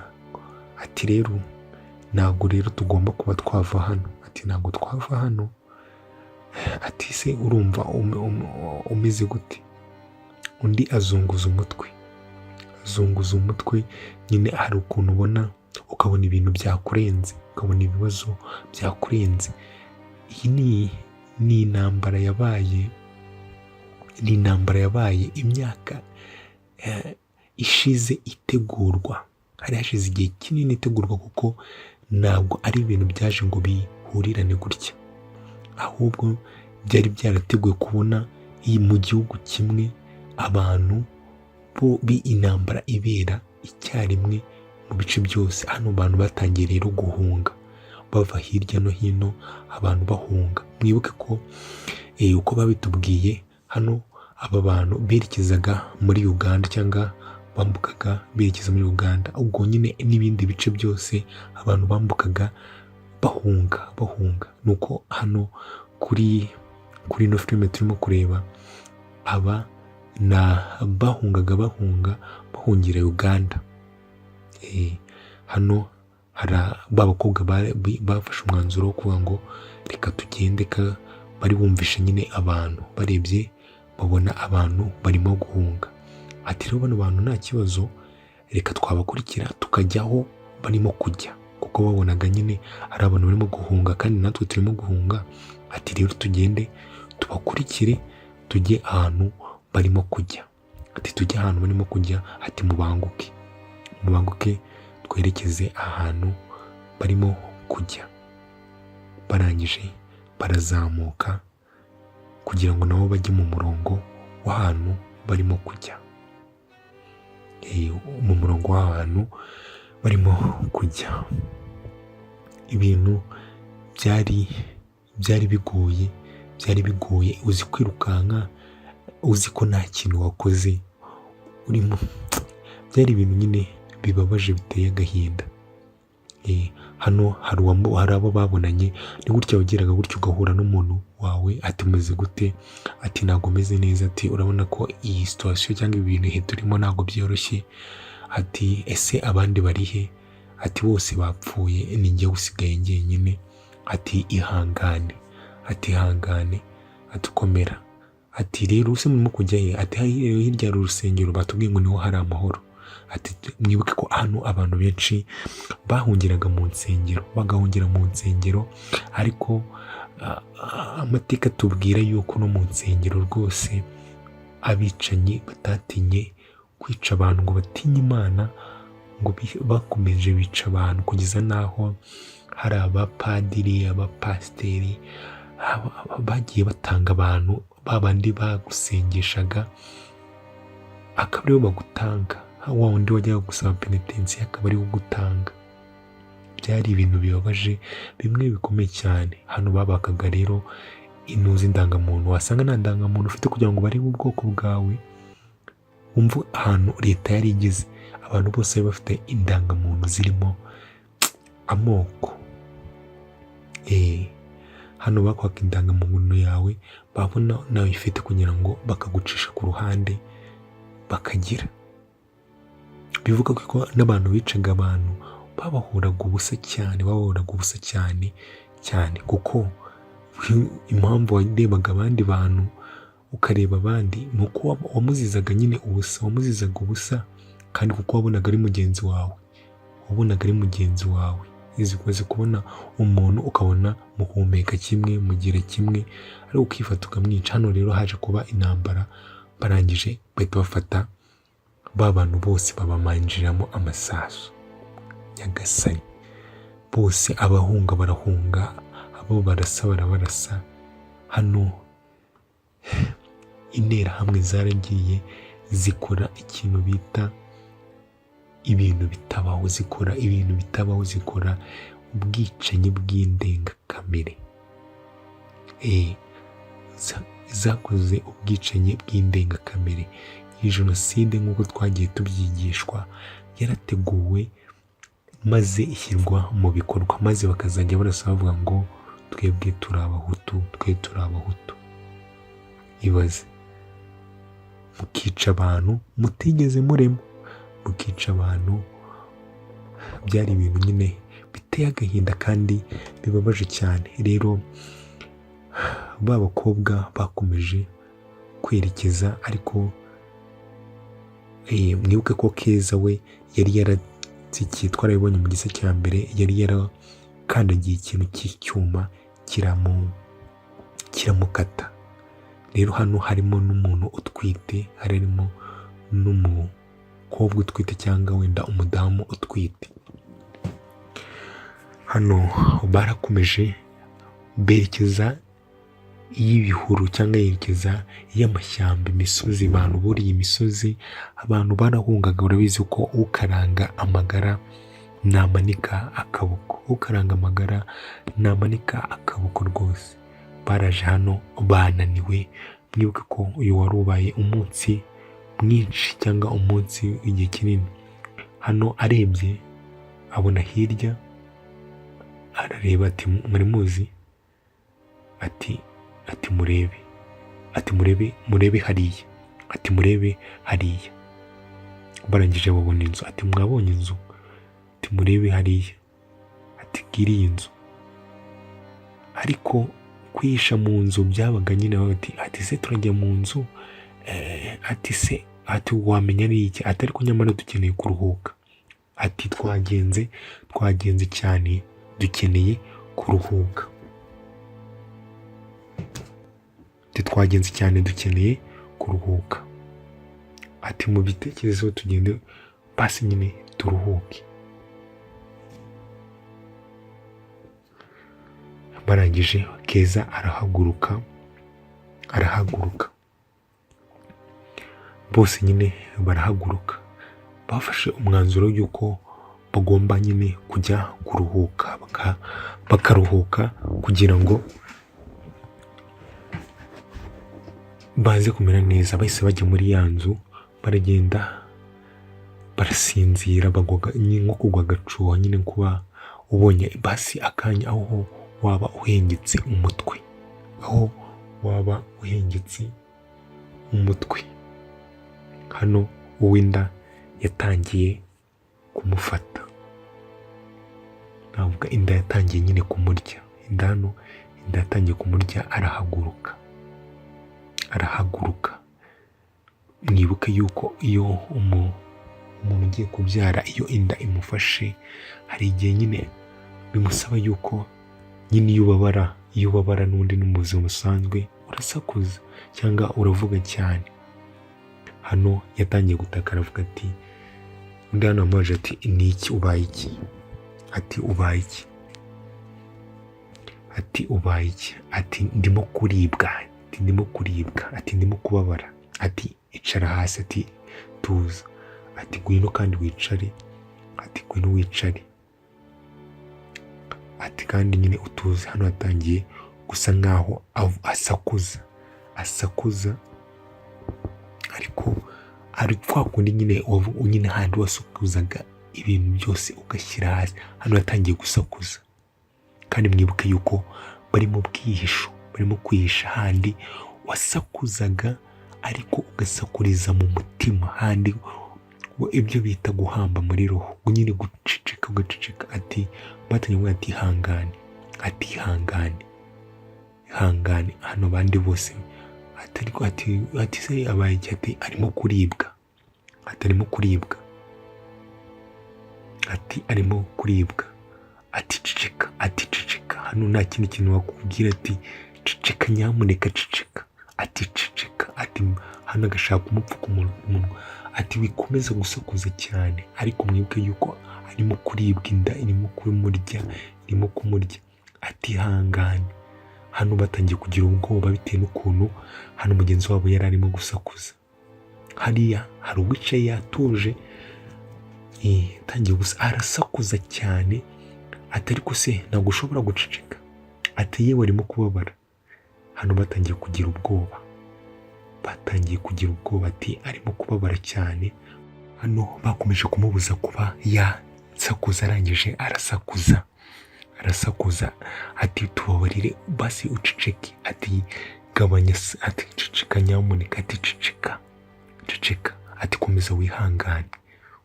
ati rero ntabwo rero tugomba kuba twava hano. Ati ntabwo twava hano. Ati se urumva umeze gute? Undi azunguza umutwe, azunguza umutwe. Nyine hari ukuntu ubona ukabona ibintu byakurenze, ukabona ibibazo byakurenze. Iyi ni intambara yabaye, ni intambara yabaye imyaka ishize itegurwa. Hari hashize igihe kinini itegurwa, kuko ntabwo ari ibintu byaje ngo bihurirane gutya, ahubwo byari byarateguwe. Kubona iyi mu gihugu kimwe abantu bo intambara ibera icyarimwe mu bice byose. Hano abantu batangiye rero guhunga bava hirya no hino, abantu bahunga. Mwibuke ko uko babitubwiye hano, aba bantu berekezaga muri Uganda cyangwa bambukaga berekeza muri Uganda. Ubwo nyine n'ibindi bice byose abantu bambukaga bahunga, bahunga. Nuko hano kuri ino filime turimo kureba, aba ni bahungaga, bahunga, bahungira Uganda. Hano hari ba bakobwa bafashe umwanzuro wo kuvuga ngo reka tugende, ka bari bumvishe nyine abantu barebye babona abantu barimo guhunga. Ati rero bano bantu nta kibazo, reka twabakurikira tukajya aho barimo kujya, kuko babonaga nyine ari abantu barimo guhunga kandi natwe turimo guhunga. Ati rero tugende tubakurikire, tujye ahantu barimo kujya. Ati tujye ahantu barimo kujya. Ati mubanguke, mubanguke, twerekeze ahantu barimo kujya. Barangije barazamuka kugira ngo nabo bajye mu murongo w'ahantu barimo kujya, mu murongo w'ahantu barimo kujya. Ibintu byari bigoye, byari bigoye. Uzi kwirukanka uzi ko nta kintu wakoze urimo? Byari ibintu nyine bibabaje, biteye agahinda. Hano hari abo babonanye. Ni gutya wageraga gutya ugahura n'umuntu wawe, ati meze gute? Ati ntabwo meze neza. Ati urabona ko iyi situation cyangwa ibi bintu turimo ntabwo byoroshye. Ati ese abandi bari he? Ati bose bapfuye, ni njye usigaye njyenyine. Ati ihangane, ati ihangane, ati komera. Ati rero se murimo kujya he? Ati hirya hari urusengero, batubwiye ngo niho hari amahoro. Ati mwibuke ko hano abantu benshi bahungiraga mu nsengero, bagahungira mu nsengero, ariko amateka tubwira yuko no mu nsengero rwose abicanyi batatinye kwica abantu, ngo batinye Imana, ngo bakomeje bica abantu kugeza n'aho hari abapadiri, abapasiteri bagiye batanga abantu, ba bandi bagusengeshaga akaba aribo bagutanga, wa wundi wajyaga gusaba penetensiya akaba ariwe ugutanga. Byari ibintu bibabaje bimwe bikomeye cyane. Hano babakaga rero intuzi indangamuntu, wasanga nta ndangamuntu ufite, kugira ngo barebe ubwoko bwawe. Wumva ahantu leta yari igeze, abantu bose bari bafite indangamuntu zirimo amoko. Hano bakwaka indangamuntu yawe, babona nawe ifite, kugira ngo bakagucisha ku ruhande bakagira. Bivuga ko n'abantu bicaga abantu babahuraga ubusa cyane, babahuraga ubusa cyane cyane, kuko impamvu warebaga abandi bantu, ukareba abandi, ni uko wamuzizaga nyine ubusa, wamuzizaga ubusa, kandi kuko wabonaga ari mugenzi wawe, wabonaga ari mugenzi wawe. Umaze kubona umuntu ukabona muhumeka kimwe, mugira kimwe, ariko ukifata ukamwica. Hano rero haje kuba intambara, barangije bahita bafata ba bantu bose babamanjiramo amasasu. Nyagasani! Bose abahunga barahunga, abo barasa barabarasa. Hano Interahamwe zaragiye zikora ikintu bita ibintu bitabaho, zikora ibintu bitabaho, zikora ubwicanyi bw'indengakamere. Zakoze ubwicanyi bw'indengakamere. Iyi jenoside nk'uko twagiye tubyigishwa yarateguwe maze ishyirwa mu bikorwa, maze bakazajya barasa bavuga ngo twebwe turi Abahutu, twe turi Abahutu. Ibaze mukica abantu mutigeze murema, mukica abantu. Byari ibintu nyine biteye agahinda kandi bibabaje cyane. Rero ba bakobwa bakomeje kwerekeza, ariko mwibuke ko Keza we yari yaratsikiye, twarabibonye mu gice cya mbere, yari yarakandagiye ikintu cy'icyuma kiramukata. Rero hano harimo n'umuntu utwite, harimo n'umukobwa utwite cyangwa wenda umudamu utwite. Hano barakomeje berekeza iy'ibihuru cyangwa yerekeza iy'amashyamba, imisozi, abantu buriye imisozi, abantu barahungaga. Urabizi ko ukaranga amagara namanika akaboko, ukaranga amagara namanika akaboko rwose. Baraje hano bananiwe, mwibuke ko uyu wari ubaye umunsi mwinshi cyangwa umunsi w'igihe kinini. Hano arebye abona hirya, arareba ati muri muzi, ati murebe, ati murebe, murebe hariya, ati murebe hariya. Barangije babona inzu, ati mwabonye inzu, ati murebe hariya, ati ngiriya inzu. Ariko kwihisha mu nzu byabaga nyine bati se turajya mu nzu, ati se, ati wamenya ari iki, ati ariko nyamara dukeneye kuruhuka, ati twagenze cyane, dukeneye kuruhuka, ati twagenze cyane, dukeneye kuruhuka, ati mu bitekerezo tugende basi nyine turuhuke. Barangije Keza arahaguruka, arahaguruka, bose nyine barahaguruka, bafashe umwanzuro y'uko bagomba nyine kujya kuruhuka, bakaruhuka kugira ngo baze kumera neza. Bahise bajya muri ya nzu, baragenda barasinzira, bagwa nko kugwa agacuho nyine, kuba ubonye basi akanya aho waba uhengetse umutwe, aho waba uhengetse umutwe. Hano uw'inda yatangiye kumufata, navuga inda yatangiye nyine kumurya, inda hano inda yatangiye kumurya, arahaguruka, arahaguruka. Mwibuke yuko iyo umuntu ugiye kubyara, iyo inda imufashe, hari igihe nyine bimusaba yuko nyine iyo ubabara, iyo ubabara n'undi no mu buzima busanzwe urasakuza cyangwa uravuga cyane. Hano yatangiye gutaka, aravuga ati, undi hano yamubajije ati ni iki, ubaye iki, ati ubaye iki, ati ubaye iki, ati ndimo kuribwa, ati ndimo kuribwa, ati ndimo kubabara, ati icara hasi, ati tuza, ati ngwino kandi wicare, ati ngwino wicare, ati kandi nyine utuze. Hano yatangiye gusa nkaho asakuza, asakuza, ariko ari kwa kundi nyine nyine handi wasakuzaga ibintu byose ugashyira hasi. Hano yatangiye gusakuza, kandi mwibuke yuko bari mu bwihisho, barimo kwihisha handi wasakuzaga ariko ugasakuriza mu mutima, handi ibyo bita guhamba muri roho, nyine guceceka ugaceceka. Ati batangiye kuvuga ati ihangane, ati ihangane, ihangane. Hano abandi bose ati ariko ati se abaye iki, ati arimo kuribwa, ati arimo kuribwa, ati arimo kuribwa, ati ceceka, ati ceceka. Hano nta kindi kintu wakubwira, ati ceceka nyamuneka, ceceka, ati ceceka, ati hano agashaka kumupfuka umunwa, ati wikomeza gusakuza cyane. Ariko mwibuke yuko arimo kuribwa, inda irimo kumurya, irimo kumurya, ati ihangane. Hano batangiye kugira ubwoba bitewe n'ukuntu hano mugenzi wabo yari arimo gusakuza. Hariya hari uwicaye yatuje, atangiye gusa arasakuza cyane, ati: "Ariko se ntabwo ushobora guceceka?" Ati: "Yewe, arimo kubabara." Hano batangiye kugira ubwoba, batangiye kugira ubwoba, ati: "Arimo kubabara cyane." Hano bakomeje kumubuza kuba yasakuza, arangije arasakuza, arasakuza, ati: "Tubabarire basi uceceke." Ati: "Gabanya se." Ati: "Ceceka nyamuneka." Ati: "Ceceka, ceceka." Ati: "Komeza wihangane,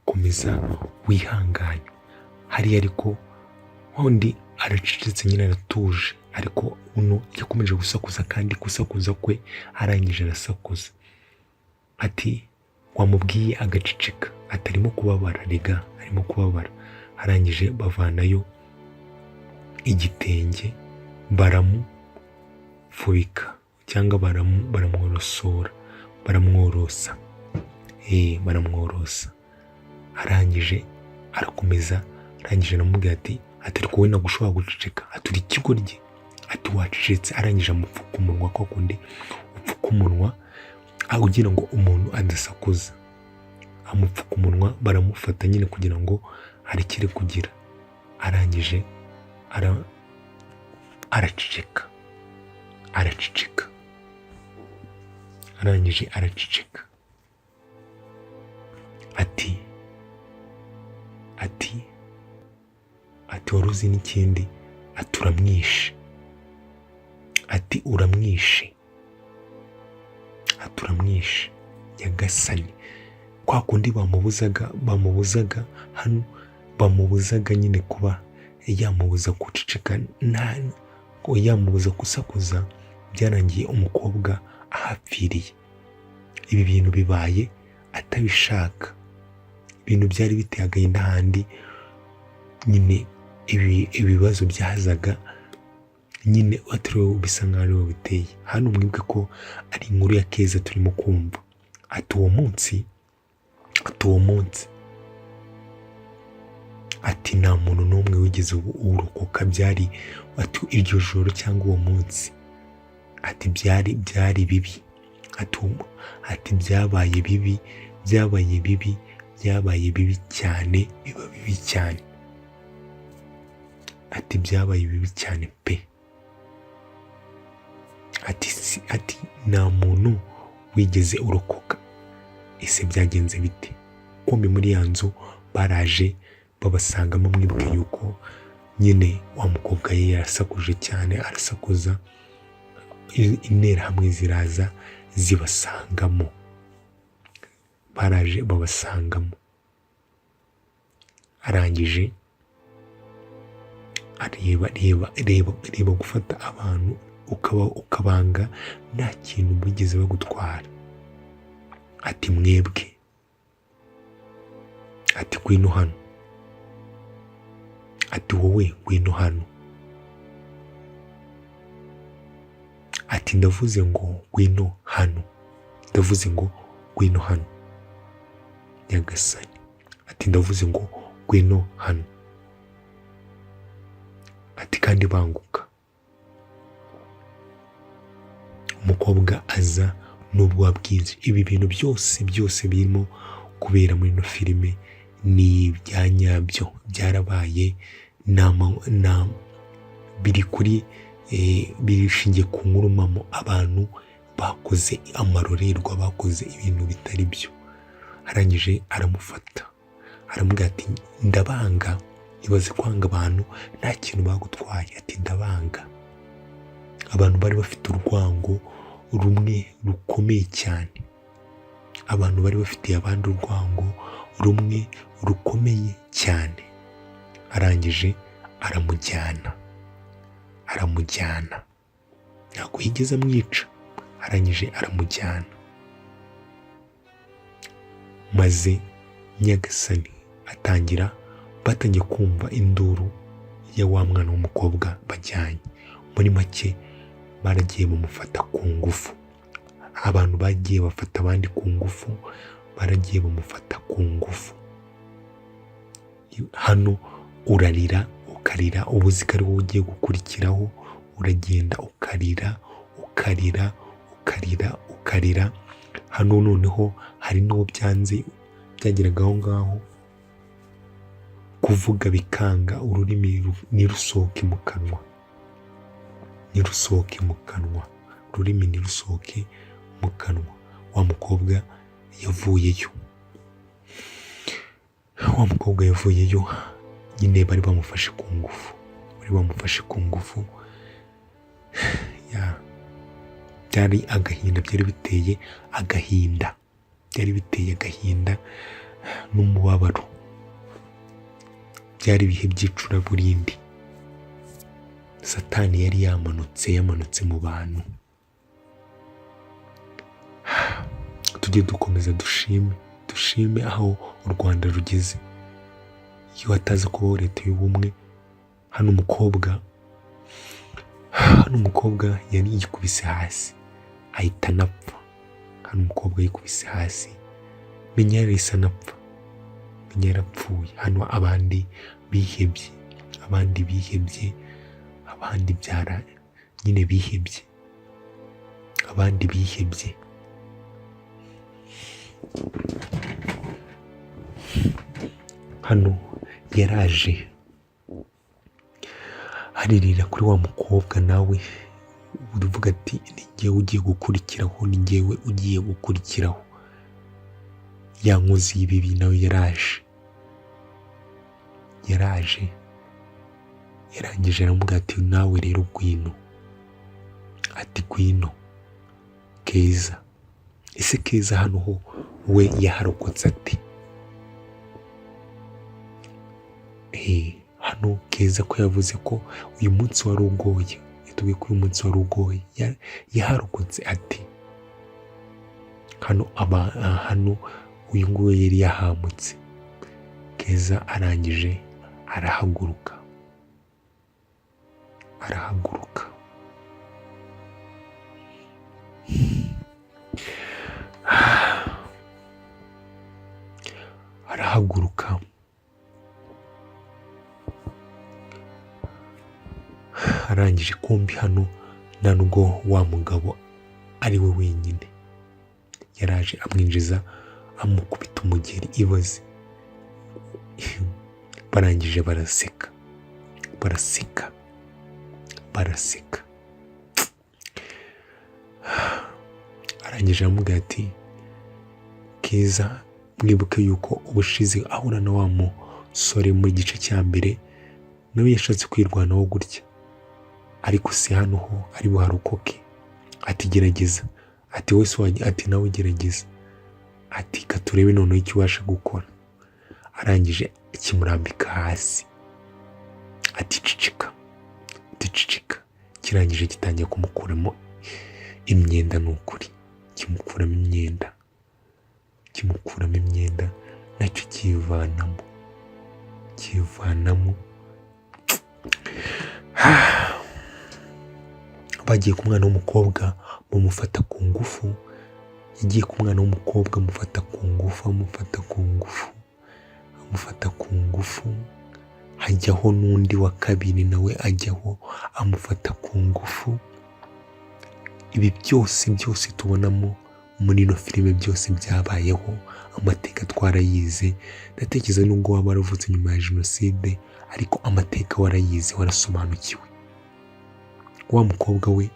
komeza wihangane." Hariya ariko undi aracecetse nyine, aratuje, ariko uno yakomeje gusakuza, kandi gusakuza kwe arangije arasakuza, ati: "Wamubwiye agaceceka?" Ati: "Arimo kubabara rega, arimo kubabara." Arangije bavanayo igitenge baramufubika cyangwa baramworosora, baramworosa, baramworosa. Arangije arakomeza, arangije aramubwira ati: "Ariko wowe ntabwo ushobora guceceka?" Ati: "Uri ikigoryi." Ati: "Wacecetse?" Arangije amupfuka umunwa, kwa kundi upfuka umunwa kugira ngo umuntu adasakuza. Amupfuka umunwa, baramufata nyine kugira ngo arekere kugira. Arangije araceceka, araceceka, arangije araceceka. Ati: "Wari uzi n'ikindi?" Ati: "Uramwishe." Ati: "Uramwishe." Ati: "Uramwishe." Nyagasani, kwa kundi bamubuzaga, bamubuzaga hano, bamubuzaga nyine kuba yamubuza guceceka, nta yamubuza gusakuza. Byarangiye umukobwa ahapfiriye. Ibi bintu bibaye atabishaka, ibintu byari biteye agahinda. Ahandi nyine ibi ibibazo byazaga nyine atari bisa nkaho ariwe biteye. Hano mwibuke ko ari inkuru ya Keza turimo kumva. Ati: "Uwo munsi," ati: "uwo munsi," ati: "nta muntu n'umwe wigeze uwurokoka." Byari, ati: "iryo joro cyangwa uwo munsi," ati: Byari bibi." Ati: "Byabaye bibi, byabaye bibi, byabaye bibi cyane, biba bibi cyane." Ati: "Byabaye bibi cyane pe." Ati: "Nta muntu wigeze urokoka." Ese byagenze bite? Kumbi muri ya nzu baraje babasangamo. Mwibuke yuko nyine wa mukobwa ye yarasakuje cyane, arasakuza, Interahamwe ziraza zibasangamo, baraje babasangamo. Arangije areba, reba, reba, reba, gufata abantu ukaba ukabanga nta kintu bigeze bagutwara. Ati: "Mwebwe," ati: "ngwino hano." Ati: "Wowe ngwino hano." Ati: "Ndavuze ngo ngwino hano, ndavuze ngo ngwino hano." Nyagasani. Ati: "Ndavuze ngo ngwino hano." Ati: "Kandi banguka." Umukobwa aza n'ubwoba bwinshi. Ibi bintu byose byose birimo kubera muri ino filime ni ibya nyabyo, byarabaye, biri kuri bishingiye ku nkuru mpamo. Abantu bakoze amarorerwa, bakoze ibintu bitari byo. Arangije aramufata, aramubwira ati: "Ndabanga." Ibaze kwanga abantu nta kintu bagutwaye. Ati: "Ndabanga." Abantu bari bafite urwango rumwe rukomeye cyane, abantu bari bafitiye abandi urwango rumwe rukomeye cyane. Arangije aramujyana, aramujyana, ntabwo yigeze amwica. Arangije aramujyana, maze Nyagasani atangira, batangiye kumva induru ya wa mwana w'umukobwa bajyanye. Muri make baragiye bamufata ku ngufu. Abantu bagiye bafata abandi ku ngufu, baragiye bamufata ku ngufu. Hano urarira, ukarira, uba uzi ko ari wowe ugiye gukurikiraho. Uragenda ukarira, ukarira, ukarira, ukarira. Hano noneho hari n'uwo byanze, byageraga aho ngaho kuvuga bikanga, ururimi ntirusohoke mu kanwa, ntirusohoke mu kanwa, ururimi ntirusohoke mu kanwa. Wa mukobwa yavuyeyo, wa mukobwa yavuyeyo nyine, bari bamufashe ku ngufu, bari bamufashe ku ngufu. Ya, byari agahinda, byari biteye agahinda, byari biteye agahinda n'umubabaro. Byari ibihe by'icuraburindi. Satani yari yamanutse, yamanutse mu bantu. Tujye dukomeza dushime, dushime aho u Rwanda rugeze. Iyo hataza kubaho Leta y'Ubumwe, hano umukobwa yari yikubise hasi ahita anapfa. Hano umukobwa yikubise hasi, menya yarahise anapfa, menya yarapfuye. Hano abandi bihebye, abandi bihebye, abandi byara nyine bihebye, abandi bihebye. Hano yaraje aririra kuri wa mukobwa, nawe uvuga ati: "Ni njyewe ugiye gukurikiraho, ni njyewe ugiye gukurikiraho." Ya nkozi y'ibibi nawe yaraje, yaraje, yarangije aramubwira ati: "Nawe rero ngwino." Ati: "Ngwino Keza." Ese Keza hano ho we yaharokotse ati? Hano Keza ko yavuze ko uyu munsi wari ugoye, yatubwiye ko uyu munsi wari ugoye, yaharokotse ati? Hano aba hano uyu nguyu yari yahamutse. Keza arangije arahaguruka, arahaguruka. Arahaguruka, arangije kumbi hano nta nubwo wa mugabo ari we wenyine, yaraje amwinjiza amukubita umugeri. Ibaze, barangije baraseka, baraseka, baraseka. Arangije aramubwira ati: "Keza, mwibuke yuko ubushize ahura na wa musore mu gice cya mbere, nawe yashatse kwirwanaho gutya, ariko si hano ho ari buharokoke." Ati: "Gerageza." Ati: "Wese wajya." Ati: "Nawe gerageza." Ati: "Ka turebe noneho icyo ubasha gukora." Arangije akimurambika hasi, ati: "Cicika." Ati: "Cicika." Kirangije gitangira kumukuramo imyenda, ni ukuri kimukuramo imyenda, kimukuramo imyenda, nacyo cyivanamo, cyivanamo. Bagiye ku mwana w'umukobwa bamufata ku ngufu, yagiye ku mwana w'umukobwa amufata ku ngufu, amufata ku ngufu, amufata ku ngufu. Hajyaho n'undi wa kabiri, nawe ajyaho amufata ku ngufu. Ibi byose byose tubonamo muri ino filime byose byabayeho, amateka twarayize. Ndatekereza nubwo waba waravutse nyuma ya jenoside, ariko amateka warayize, warasobanukiwe. Wa mukobwa we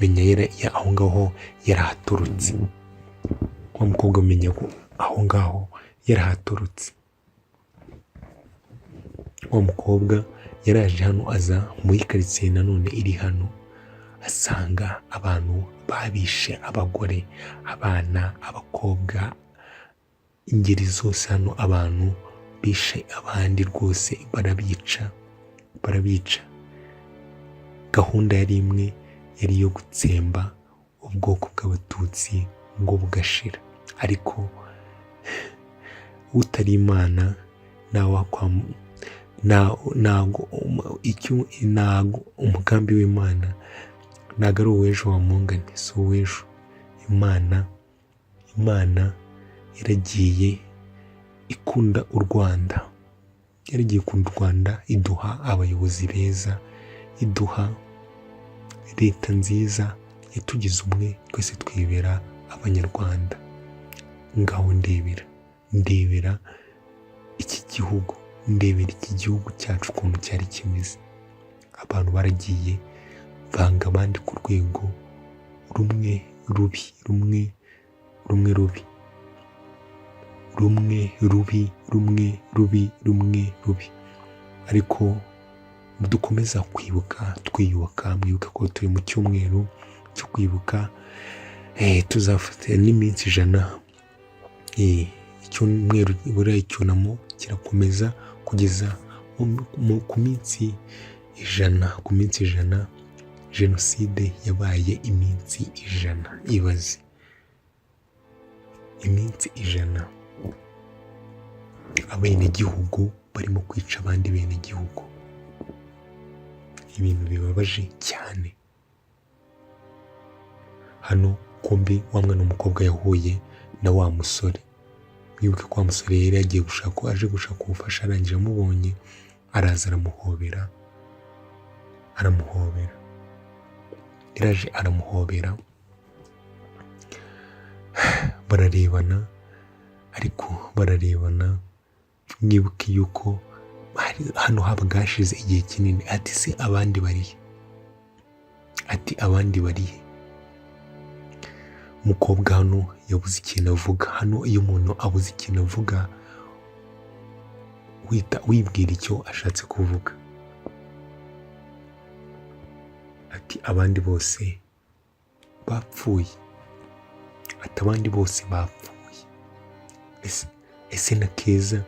menya aho ngaho yarahaturutse, wa mukobwa menya ko aho ngaho yarahaturutse. Wa mukobwa yaraje hano, aza muri karitsiye nanone iri hano, asanga abantu babishe, abagore, abana, abakobwa, ingeri zose. Hano abantu bishe abandi rwose, barabica, barabica. Gahunda yari imwe, yari iyo gutsemba ubwoko bw'Abatutsi ngo bugashira. Ariko utari Imana ntago umugambi w'Imana ntago ari uw'ejo wa mungane, si uw'ejo. Imana yaragiye ikunda u Rwanda, yaragiye ikunda u Rwanda, iduha abayobozi beza, iduha Leta nziza yatugize umwe, twese twibera Abanyarwanda. Ngaho ndebera, ndebera iki gihugu, ndebera iki gihugu cyacu ukuntu cyari kimeze. Abantu baragiye banga abandi ku rwego rumwe rubi, rumwe rumwe rubi, rumwe rubi, rumwe rubi, rumwe rubi. Ariko dukomeza kwibuka twiyubaka, mwibuka ko turi mu cyumweru cyo kwibuka, tuzafata n'iminsi 100. Icyumweru buriya icyunamo kirakomeza kugeza ku minsi 100, ku minsi 100 jenoside yabaye iminsi 100. Ibaze iminsi 100 abenegihugu barimo kwica abandi benegihugu, ibintu bibabaje cyane. Hano kumbi wa mwana w'umukobwa yahuye na wa musore. Mwibuke ko wa musore yari yagiye gushaka, aje gushaka ubufasha, arangije amubonye araza aramuhobera, aramuhobera, yaraje aramuhobera, bararebana, ariko bararebana. Mwibuke yuko hano habaga hashize igihe kinini. Ati se abandi barihe? Ati abandi barihe? Umukobwa hano yabuze ikintu avuga. Hano iyo umuntu abuze ikintu avuga, wita wibwira icyo ashatse kuvuga. Ati abandi bose bapfuye, ati abandi bose bapfuye. Ese na Keza,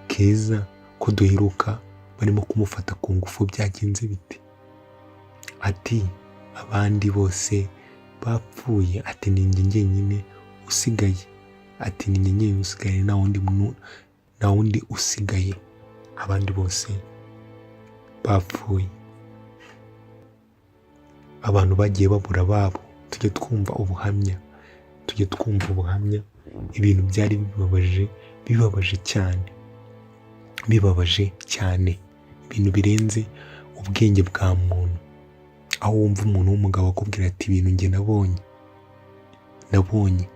Keza ko duheruka barimo kumufata ku ngufu byagenze bite? Ati abandi bose bapfuye, ati ni njye njyenyine usigaye, ati ni njye njyenyine usigaye, nta wundi muntu, nta wundi usigaye, abandi bose bapfuye. Abantu bagiye babura ababo, tujya twumva ubuhamya, tujya twumva ubuhamya, ibintu byari bibabaje, bibabaje cyane, bibabaje cyane, ibintu birenze ubwenge bwa muntu. Aho wumva umuntu w'umugabo akubwira ati ibintu njye nabonye, nabonye,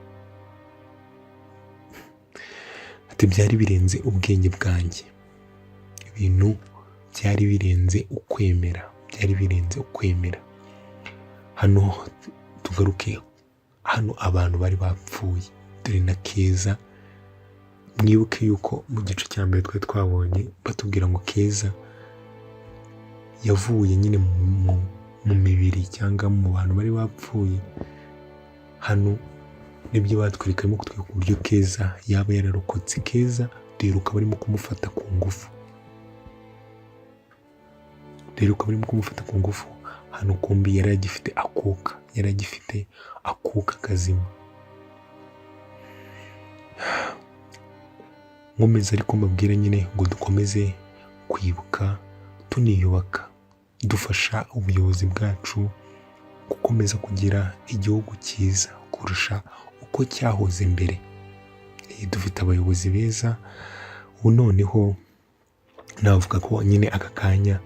ati byari birenze ubwenge bwanjye, ibintu byari birenze ukwemera, byari birenze ukwemera. Hano tugaruke, hano abantu bari bapfuye, dore na Keza. Mwibuke yuko mu gice cya mbere twari twabonye batubwira ngo Keza yavuye nyine mu mibiri cyangwa mu bantu bari bapfuye. Hano nibyo batwereka, barimo kutwereka uburyo Keza yaba yararokotse. Keza duheruka barimo kumufata ku ngufu, duheruka barimo kumufata ku ngufu. Hano kumbi yari agifite akuka, yari agifite akuka kazima. Nkomeza ariko mbabwire nyine ngo dukomeze kwibuka tuniyubaka, dufasha ubuyobozi bwacu gukomeza kugira igihugu cyiza kurusha uko cyahoze mbere. Dufite abayobozi beza ubu, noneho navuga ko nyine aka kanya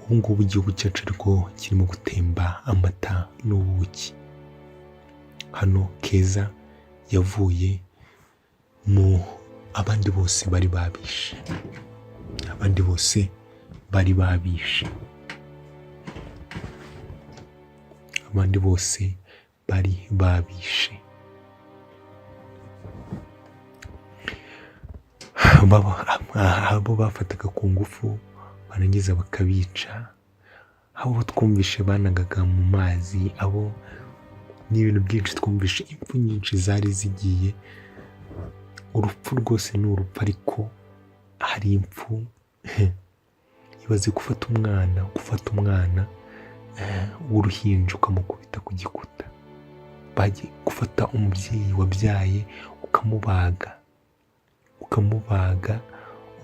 ubu ngubu igihugu cyacu ariko kirimo gutemba amata n'ubuki. Hano Keza yavuye mu abandi bose bari babishe, abandi bose bari babishe, abandi bose bari babishe. Abo bafataga ku ngufu barangiza bakabica, abo twumvishe banagaga mu mazi, abo ni ibintu byinshi twumvishe, impfu nyinshi zari zigiye. Urupfu rwose ni urupfu, ariko hari impfu. Ibaze gufata umwana, gufata umwana w'uruhinja ukamukubita ku gikuta, bagiye gufata umubyeyi wabyaye ukamubaga, ukamubaga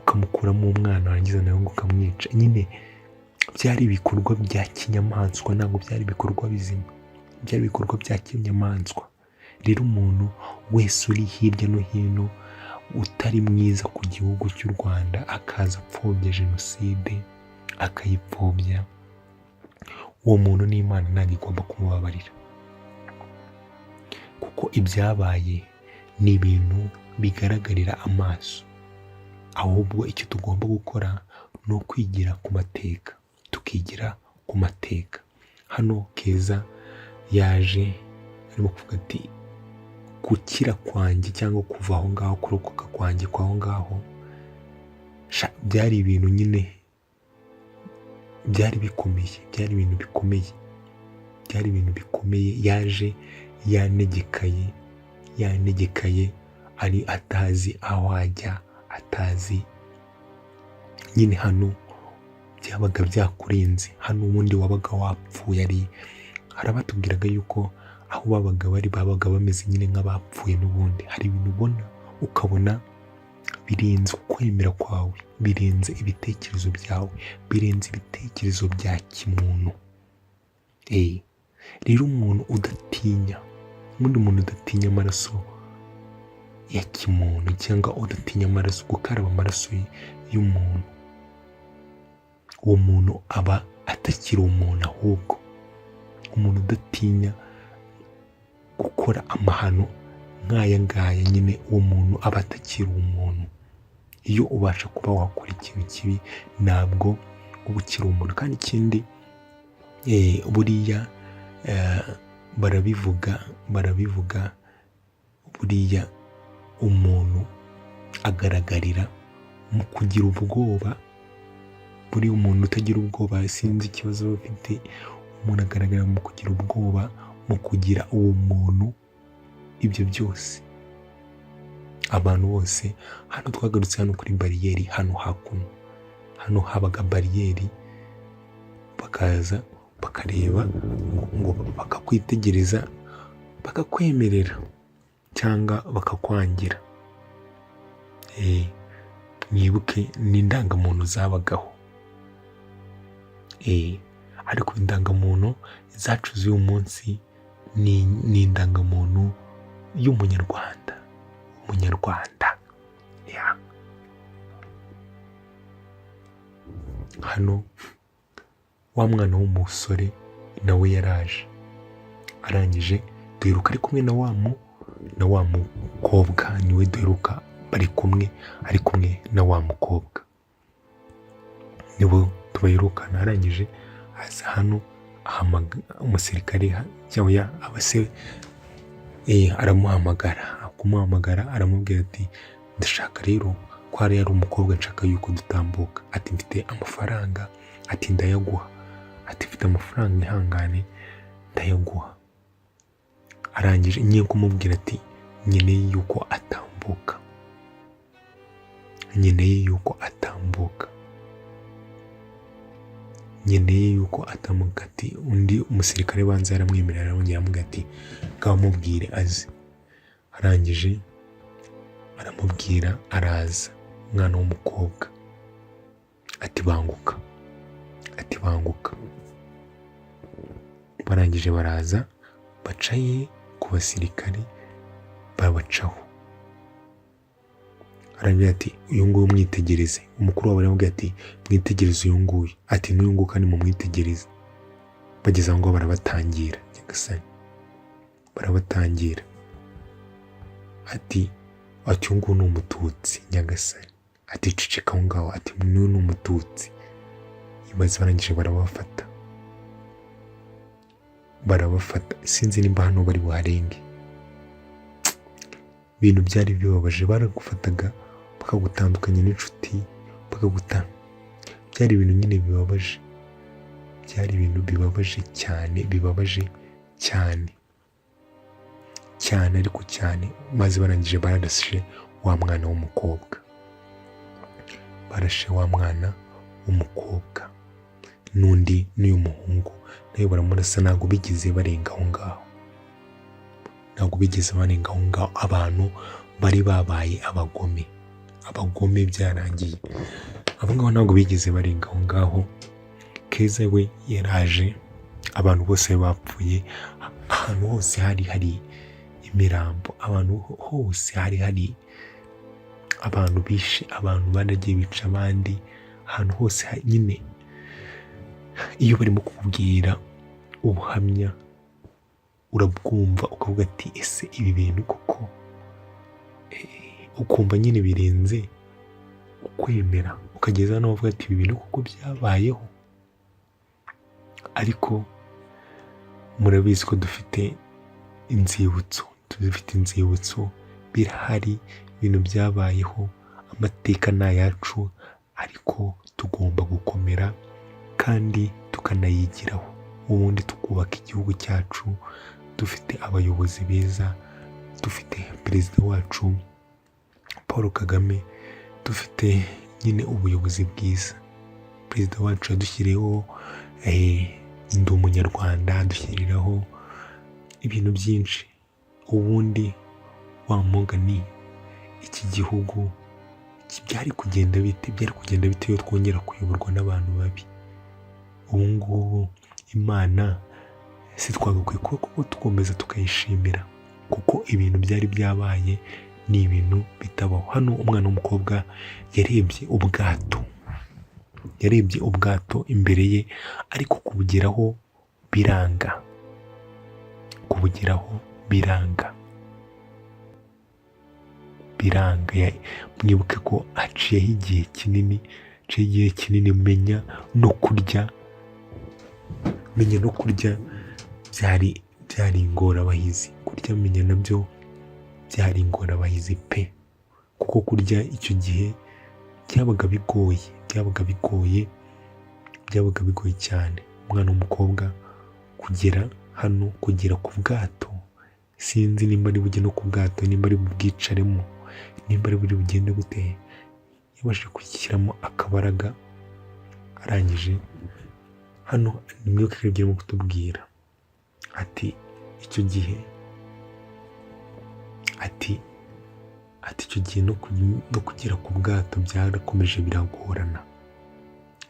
ukamukuramo umwana, warangiza nawe ngo ukamwica. Nyine byari ibikorwa bya kinyamaswa, ntabwo byari ibikorwa bizima, byari ibikorwa bya kinyamaswa. Rero umuntu wese uri hirya no hino utari mwiza ku gihugu cy'u Rwanda akaza apfobya jenoside, akayipfobya, Uwo muntu n'Imana ntabwo igomba kumubabarira, kuko ibyabaye ni ibintu bigaragarira amaso. Ahubwo icyo tugomba gukora ni ukwigira ku mateka, tukigira ku mateka. Hano Keza yaje arimo kuvuga ati gukira kwanjye cyangwa kuva aho ngaho, kurokoka kwanjye kw'aho ngaho, sha, byari ibintu nyine byari bikomeye, byari ibintu bikomeye, byari ibintu bikomeye. Yaje yanegekaye, yanegekaye, ari atazi aho ajya, atazi nyine. Hano byabaga byakurenze, hano ubundi wabaga wapfuye. Ari hari abatubwiraga yuko aho babaga bari babaga bameze nyine nk'abapfuye n'ubundi. Hari ibintu ubona ukabona birenze ukwemera kwawe, birenze ibitekerezo byawe, birenze ibitekerezo bya kimuntu. Rero umuntu udatinya, ubundi umuntu udatinya amaraso ya kimuntu cyangwa udatinya amaraso, gukaraba amaraso y'umuntu, uwo muntu aba atakiri umuntu. Ahubwo umuntu udatinya gukora amahano nk'aya ngaya nyine, uwo muntu aba atakiri umuntu. Iyo ubasha kuba wakora ikintu kibi, ntabwo uba ukiri umuntu. Kandi ikindi, buriya barabivuga, buriya umuntu agaragarira mu kugira ubwoba. Buriya umuntu utagira ubwoba, sinzi ikibazo aba afite. Umuntu agaragara mu kugira ubwoba, mu kugira ubumuntu, ibyo byose. Abantu bose hano twagarutse hano kuri bariyeri, hano hakuno, hano habaga bariyeri, bakaza bakareba ngo bakakwitegereza, bakakwemerera cyangwa bakakwangira. Mwibuke n'indangamuntu zabagaho, ariko indangamuntu zacu z'uyu munsi ni indangamuntu y'umunyarwanda, umunyarwanda ya hano. Wa mwana w'umusore nawe yaraje, arangije duheruka ari kumwe na wa mukobwa, niwe duheruka bari kumwe, ari kumwe na wa mukobwa, nibo tubaherukana. Arangije aza hano, umusirikare cyangwa abase aramuhamagara. Kumuhamagara, aramubwira ati ndashaka rero ko hariya ari umukobwa, nshaka yuko dutambuka. Ati mfite amafaranga, ati ndayaguha, ati mfite amafaranga, ihangane ndayaguha. Arangije ngiye kumubwira ati nkeneye yuko atambuka, nkeneye yuko atambuka, nkeneye yuko atambuka. Ati undi umusirikare banza yaramwemerera, arongera aramubwira ati ngaho mubwire aze. Arangije aramubwira, araza, umwana w'umukobwa, ati banguka, ati banguka. Barangije baraza, bacaye ku basirikare, babacaho. Arambwira ati uyu nguyu mwitegereze. Umukuru wabo aramubwira ati mwitegereze uyu nguyu, ati n'uyu nguyu kandi mumwitegereze. Bageze aho ngaho barabatangira, nyagasani, barabatangira. Ati uyu nguyu ni umututsi, nyagasani. Ati ceceka aho ngaho, ati n'uyu ni umututsi. Ibaze, barangije barabafata, barabafata. Sinzi nimba hano bari buharenge. Ibintu byari bibabaje, baragufataga bakagutandukanya n'inshuti, bakaguta. Byari ibintu nyine bibabaje, byari ibintu bibabaje cyane, bibabaje cyane cyane, ariko cyane. Maze barangije bararashe wa mwana w'umukobwa, barashe wa mwana w'umukobwa, n'undi n'uyu muhungu nawe baramurasa. Ntabwo bigeze barenga aho ngaho, ntabwo bigeze barenga aho ngaho. Abantu bari babaye abagome, abagome byarangiye. Abo ngabo ntabwo bigeze barenga aho ngaho. Keza we yaraje, abantu bose bapfuye, ahantu hose hari hari imirambo, abantu hose hari hari abantu bishe abantu, baragiye bica abandi, ahantu hose nyine. Iyo barimo kukubwira Ubuhamya urabwumva ukavuga ati: "Ese ibi bintu koko?" Ukumva nyine birenze ukwemera, ukageza n'aho uvuga ati: "Ibi bintu koko byabayeho?" Ariko murabizi ko dufite inzibutso, dufite inzibutso, birahari, ibintu byabayeho, amateka ni ayacu, ariko tugomba gukomera kandi tukanayigiraho, ubundi tukubaka igihugu cyacu dufite abayobozi beza, dufite perezida wacu Paul Kagame, dufite nyine ubuyobozi bwiza. Perezida wacu yadushyiriyeho Ndi Umunyarwanda, adushyiriraho ibintu byinshi. Ubundi wa mugani, iki gihugu byari kugenda bite? Byari kugenda bite iyo twongera kuyoborwa n'abantu babi? Ubu ngubu Imana si twagakwiye kuba kuko dukomeza tukayishimira, kuko ibintu byari byabaye ni ibintu bitabaho. Hano umwana w'umukobwa yarebye ubwato, yarebye ubwato imbere ye, ariko kubugeraho biranga, kubugeraho biranga, biranga. Mwibuke ko haciyeho igihe kinini, haciyeho igihe kinini, menya no kurya, menya no kurya byari ingorabahizi. Kurya menya nabyo byari ingorabahizi pe, kuko kurya icyo gihe byabaga bigoye, byabaga bigoye, byabaga bigoye cyane. Umwana w'umukobwa kugera hano, kugera ku bwato, sinzi nimba ari bujye no ku bwato, nimba ari bubwicaremo, nimba ari buri bugende gute. Yabashije gushyiramo akabaraga, arangije hano mwibuke ko ibyo arimo kutubwira ati icyo gihe, ati icyo gihe no kugera ku bwato byarakomeje biragorana,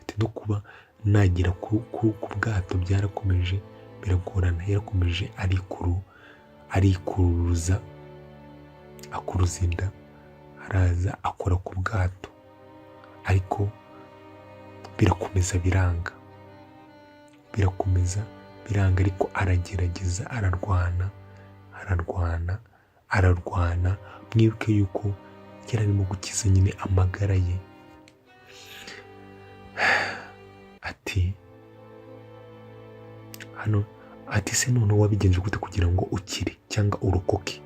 ati no kuba nagera ku bwato byarakomeje biragorana. Yarakomeje arikuruza, akuruza inda, araza akora ku bwato, ariko birakomeza biranga, birakomeza biranga, ariko aragerageza, ararwana, ararwana, ararwana. Mwibuke yuko yari arimo gukiza nyine amagara ye. Ati hano, ati: "Se noneho wabigenje gute kugira ngo ukire cyangwa urokoke?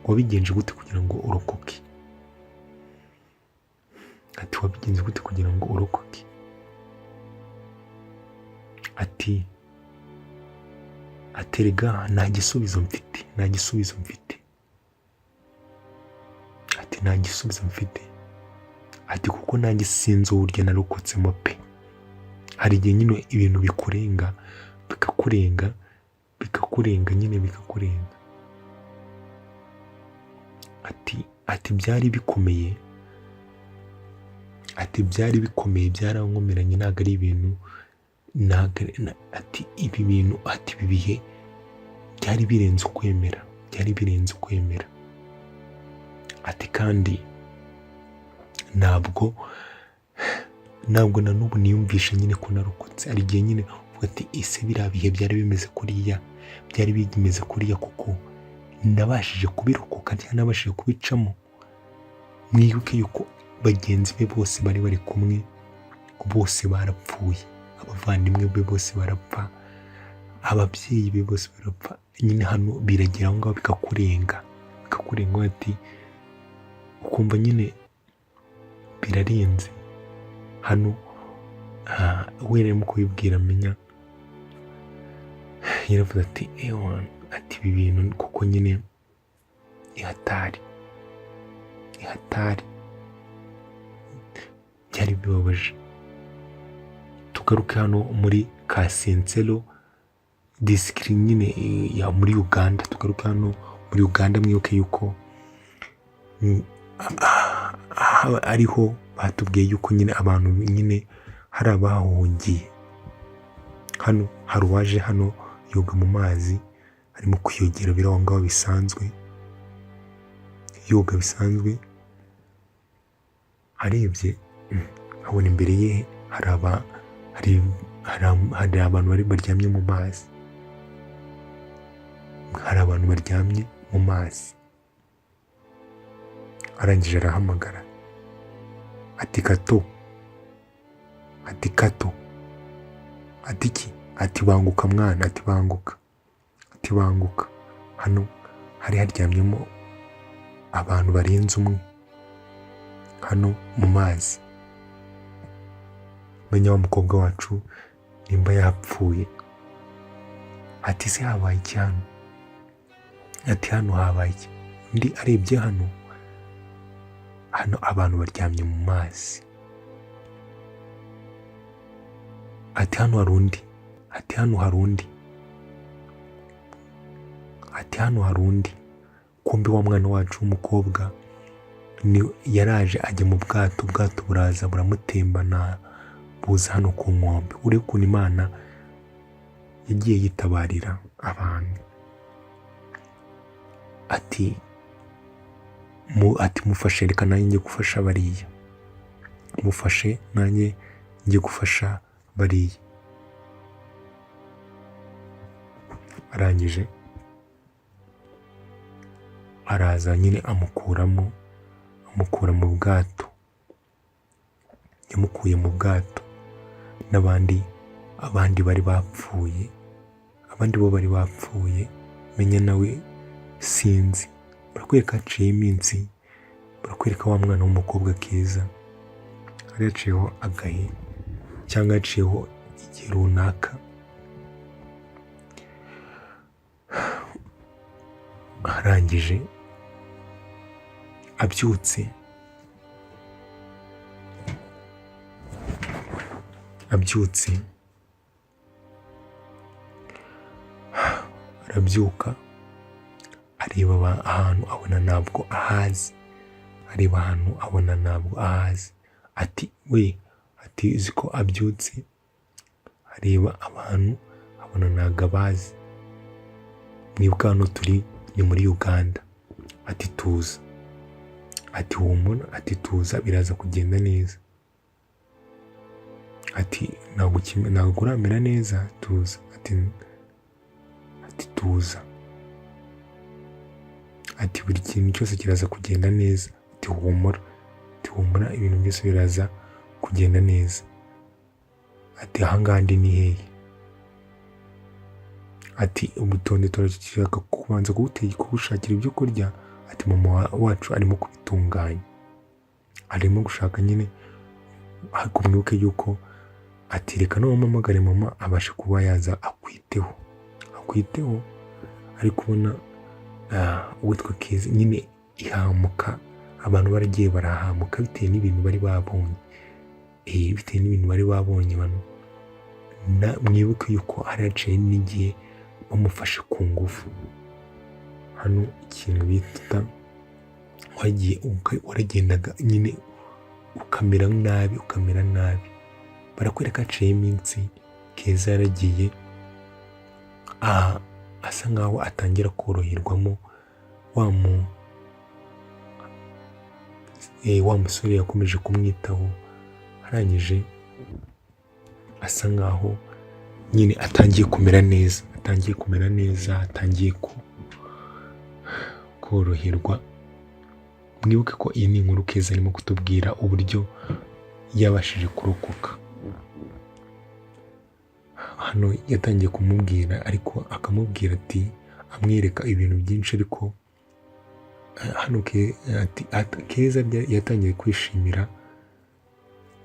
Wabigenje gute kugira ngo urokoke?" Ati: "Wabigenje gute kugira ngo urokoke?" Ati: "Erega nta gisubizo mfite, nta gisubizo mfite." Ati: "Nta gisubizo mfite." Ati: "Kuko nanjye sinzi uburyo narokotsemo pe." Hari igihe nyine ibintu bikurenga, bikakurenga, bikakurenga nyine, bikakurenga. Ati: "Byari bikomeye." Ati: "Byari bikomeye, byarankomeranye, ntabwo ari ibintu, ntabwo ati ibi bintu, ati ibi bihe byari birenze ukwemera, byari birenze ukwemera." Ati: "Kandi ntabwo na n'ubu niyumvisha nyine ko narokotse." Hari igihe nyine uvuga ati: "Ese biriya bihe byari bimeze kuriya, byari bimeze kuriya, kuko nabashije kubirokoka cyangwa nabashije kubicamo?" Mwibuke yuko bagenzi be bose bari bari kumwe bose barapfuye, abavandimwe be bose barapfa, ababyeyi be bose barapfa. Nyine hano biragera aho ngaho bikakurenga, bikakurenga, ati ukumva nyine birarenze. Hano we arimo kubibwira, amenya yaravuze ati: "Ewana," ati: "ibi bintu kuko nyine ni hatari, ni hatari, byari bibabaje." Tugaruke hano muri Kasensero district nyine ya muri Uganda. Tugaruke hano muri Uganda. Mwibuke yuko ariho batubwiye yuko nyine abantu nyine hari abahungiye. Hano hari uwaje hano yoga mu mazi, arimo kwiyogera biri aho ngaho bisanzwe, yoga bisanzwe. Arebye abona imbere ye hari abantu bari baryamye mu mazi. Hari abantu baryamye mu mazi. Arangije arahamagara ati: "Kato," ati: "Kato," ati: "Iki?" Ati: "Banguka mwana," ati: "Banguka," ati: "Banguka." Hano hari haryamyemo abantu barenze umwe hano mu mazi. Menya wa mukobwa wacu nimba yapfuye. Ati: "Se habaye iki hano?" Ati: "Hano habaye iki?" Undi arebye hano, hano abantu baryamye mu mazi. Ati: "Hano hari undi," ati: "Hano hari undi," ati: "Hano hari undi." Kumbe wa mwana wacu w'umukobwa ni yaraje ajya mu bwato, ubwato buraza buramutembana, buza hano ku nkombe. Urebe ukuntu Imana yagiye yitabarira abantu. Ati mu ati: "Mufashe, reka nanjye njye gufasha bariya, mufashe nanjye njye gufasha bariya." Arangije araza nyine amukuramo, amukura mu bwato, yamukuye mu bwato n'abandi, abandi bari bapfuye, abandi bo bari bapfuye, menya nawe sinzi. Barakwereka haciyeho iminsi, barakwereka wa mwana w'umukobwa Keza hari haciyeho agahe cyangwa haciyeho igihe runaka, arangije abyutse, abyutse arabyuka areba ahantu abona ntabwo ahazi, areba ahantu abona ntabwo ahazi. Ati: "We," ati: "Uzi ko abyutse areba abantu abona ntabwo abazi." Mwibuke hano turi ni muri Uganda. Ati: "Tuza," ati: "Humura," ati: "Tuza, biraza kugenda neza." Ati: "Ntabwo uramera neza, tuza." Ati: "Tuza," ati: "Buri kintu cyose kiraza kugenda neza." Ati: "Humura," ati: "Humura, ibintu byose biraza kugenda neza." Ati: "Ahangaha ndi ni hehe?" Ati: "Ubutonde turashaka kubanza kugushakira ibyo kurya." Ati: "Mama wacu arimo kubitunganya, arimo gushaka nyine." Ariko mwibuke yuko ati: "Reka numpamagare mama abashe kuba yaza akwiteho, akwiteho." Ari kubona uwitwa Keza nyine ihamuka, abantu baragiye barahamuka bitewe n'ibintu bari babonye, bitewe n'ibintu bari babonye bano. Mwibuke yuko hari haciye n'igihe bamufashe ku ngufu. Hano ikintu bita wagiye waragendaga nyine ukamera nabi, ukamera nabi. Barakwereka haciyeho iminsi, Keza yaragiye asa nkaho atangira koroherwamo. Wa musore yakomeje kumwitaho, arangije asa nkaho nyine atangiye kumera neza, atangiye kumera neza, atangiye koroherwa. Mwibuke ko iyi ni inkuru Keza arimo kutubwira uburyo yabashije kurokoka. Hano yatangiye kumubwira, ariko akamubwira ati, amwereka ibintu byinshi, ariko hano Keza yatangiye kwishimira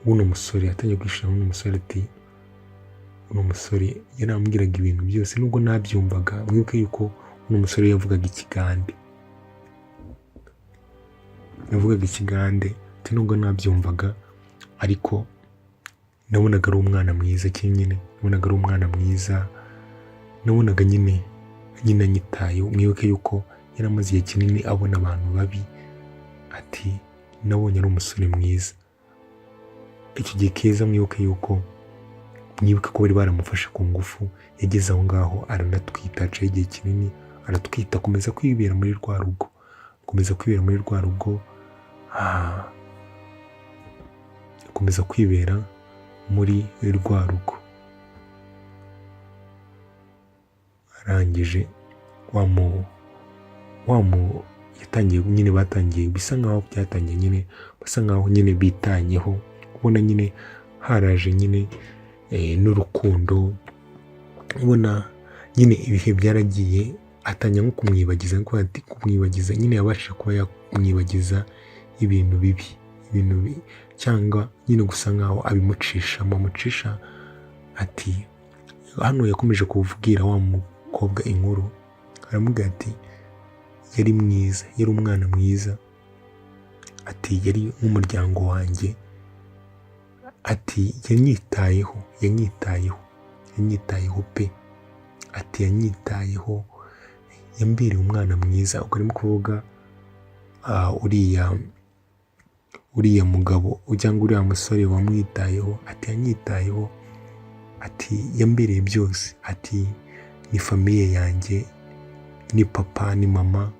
buno musore, yatangiye kwishimira buno musore. Ati: "Uno musore yarambwiraga ibintu byose nubwo nabyumvaga." Mwibuke yuko uno musore yavugaga ikigande, yavugaga ikigande. Ati: "Nubwo nabyumvaga ariko nabonaga ari umwana mwiza nyine, nabonaga ari umwana mwiza, nabonaga nyine anyitayeho." Mwibuke yuko yari amaze igihe kinini abona abantu babi. Ati: "Nabonye ari umusore mwiza." Icyo gihe Keza, mwibuke yuko, mwibuke ko bari baramufashe ku ngufu, yageze aho ngaho aranatwita, haciyeho igihe kinini aratwita, akomeza kwibera muri rwa rugo, akomeza kwibera muri rwa rugo, akomeza kwibera muri rwa rugo. Arangije Wa mu wa mu yatangiye nyine, batangiye, bisa nkaho byatangiye nyine, basa nkaho nyine bitanyeho, ubona nyine haraje nyine n'urukundo, ubona nyine ibihe byaragiye, atangira nko kumwibagiza, nko ati kumwibagiza nyine yabashije kuba yamwibagiza ibintu bibi, ibintu cyangwa nyine gusa nkaho abimucishamo, amucisha. Ati hano yakomeje kubwira wa mukobwa inkuru, aramubwira ati yari mwiza, yari umwana mwiza, ati yari nk'umuryango wanjye, ati yanyitayeho, yanyitayeho, yanyitayeho pe, ati yanyitayeho, yambereye umwana mwiza. Ubwo arimo kuvuga uriya mugabo cyangwa uriya musore wamwitayeho. Ati yanyitayeho, ati yambereye byose, ati ni famille yanjye, ni papa, ni mama.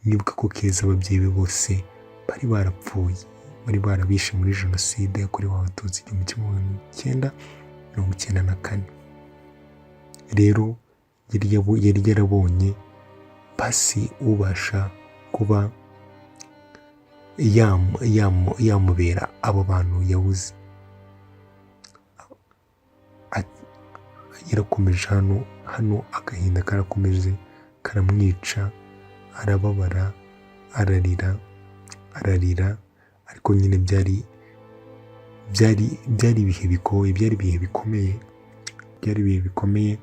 Nibuka ko Keza ababyeyi be bose bari barapfuye, bari barabishe muri Jenoside yakorewe Abatutsi 1994. Rero yari yarabonye basi ubasha kuba yamubera abo bantu yabuze. Yarakomeje hano agahinda karakomeje karamwica, arababara, ararira, ararira, ariko nyine byari ibihe bigoye, byari ibihe bikomeye, byari ibihe bikomeye.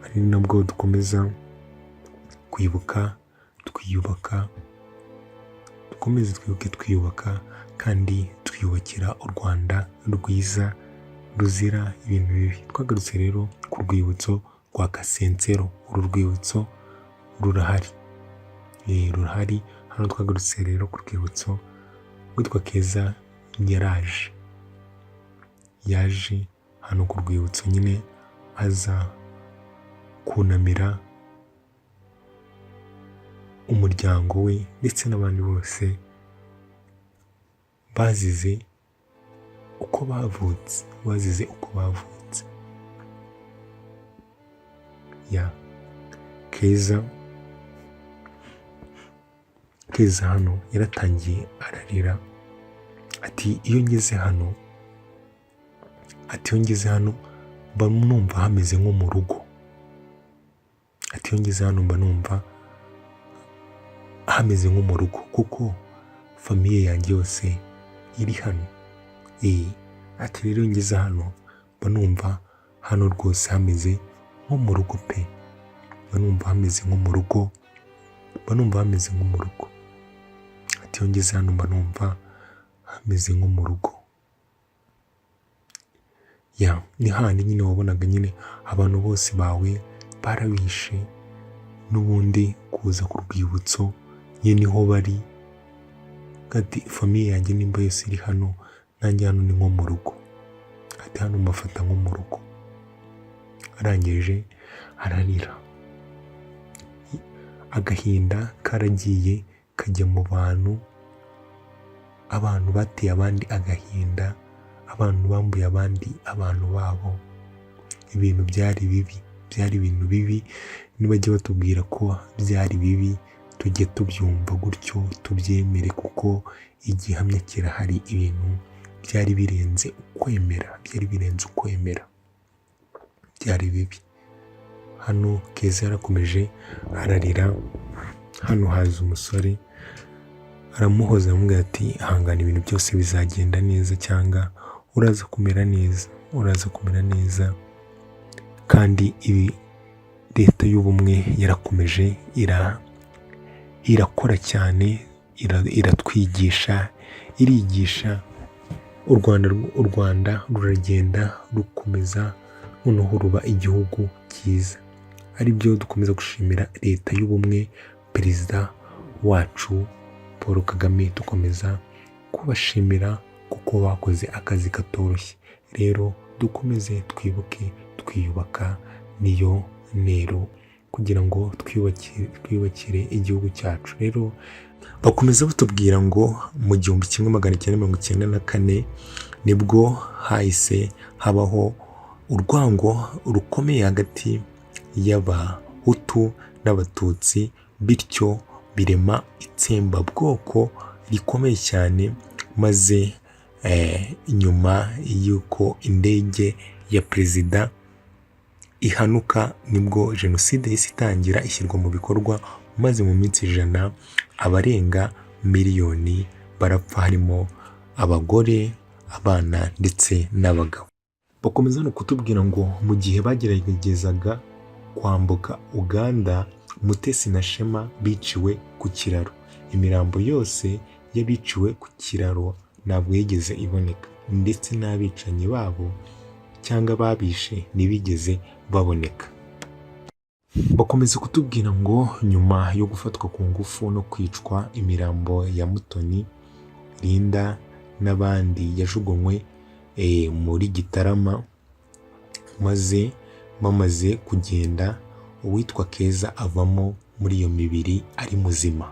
Ari nabwo dukomeza kwibuka twiyubaka, dukomeze twibuke twiyubaka kandi twiyubakira u Rwanda rwiza ruzira ibintu bibi. Twagarutse rero ku rwibutso rwa Kasensero, uru rwibutso rurahari, rurahari. Hano twagarutse rero ku rwibutso, witwa Keza yaraje, yaje hano ku rwibutso nyine, aza kunamira umuryango we ndetse n'abandi bose bazize uko bavutse, bazize uko bavutse. Ya Keza, Keza hano yaratangiye ararira, ati iyo ngeze hano, ati iyo ngeze hano mba numva hameze nko mu rugo, ati iyo ngeze hano mba numva hameze nko mu rugo kuko famille yanjye yose iri hano. Ati rero iyo ngeze hano mba numva hano rwose hameze nko mu rugo pe, mba numva hameze nko mu rugo, mba numva hameze nko mu rugo. Ati iyo ngeze hano mba numva hameze nko mu rugo. Ya ni handi nyine wabonaga nyine abantu bose bawe barabishe, n'ubundi kuza ku rwibutso nyine niho bari. Ati famille yanjye nimba yose iri hano, nanjye hano ni nko mu rugo. Ati hano mbafata nko mu rugo. Arangije ararira, agahinda karagiye kajya mu bantu, abantu bateye abandi agahinda, abantu bambuye abandi abantu babo. Ibintu byari bibi, byari ibintu bibi. Nibajya batubwira ko byari bibi, tujye tubyumva gutyo, tubyemere, kuko igihamya kirahari. Ibintu byari birenze ukwemera, byari birenze ukwemera, byari bibi. Hano Keza yarakomeje ararira. Hano haza umusore aramuhoza, aramubwira ati hangana, ibintu byose bizagenda neza, cyangwa uraza kumera neza, uraza kumera neza. Kandi ibi Leta y'Ubumwe yarakomeje irakora cyane, iratwigisha, irigisha u Rwanda. U Rwanda ruragenda rukomeza, noneho ruba igihugu cyiza, aribyo dukomeza gushimira Leta y'Ubumwe, Perezida wacu Paul Kagame. Dukomeza kubashimira kuko bakoze akazi katoroshye. Rero dukomeze twibuke twiyubaka, niyo ntero kugira ngo twiyubakire igihugu cyacu. Rero bakomeza batubwira ngo mu 1994 nibwo hahise habaho urwango rukomeye hagati y'aba Abahutu n'Abatutsi, bityo birema itsembabwoko rikomeye cyane. Maze nyuma y'uko indege ya perezida ihanuka, nibwo jenoside yahise itangira, ishyirwa mu bikorwa, maze mu minsi 100 abarenga miliyoni barapfa, harimo abagore, abana ndetse n'abagabo. Bakomeza no kutubwira ngo mu gihe bageragezaga kwambuka Uganda, Mutesi na Shema biciwe ku kiraro. Imirambo yose y'abiciwe ku kiraro ntabwo yigeze iboneka, ndetse n'abicanyi babo cyangwa ababishe ntibigeze baboneka. Bakomeza kutubwira ngo nyuma yo gufatwa ku ngufu no kwicwa, imirambo ya Mutoni, Linda n'abandi yajugunywe muri Gitarama. Maze bamaze kugenda, uwitwa Keza avamo muri iyo mibiri ari muzima.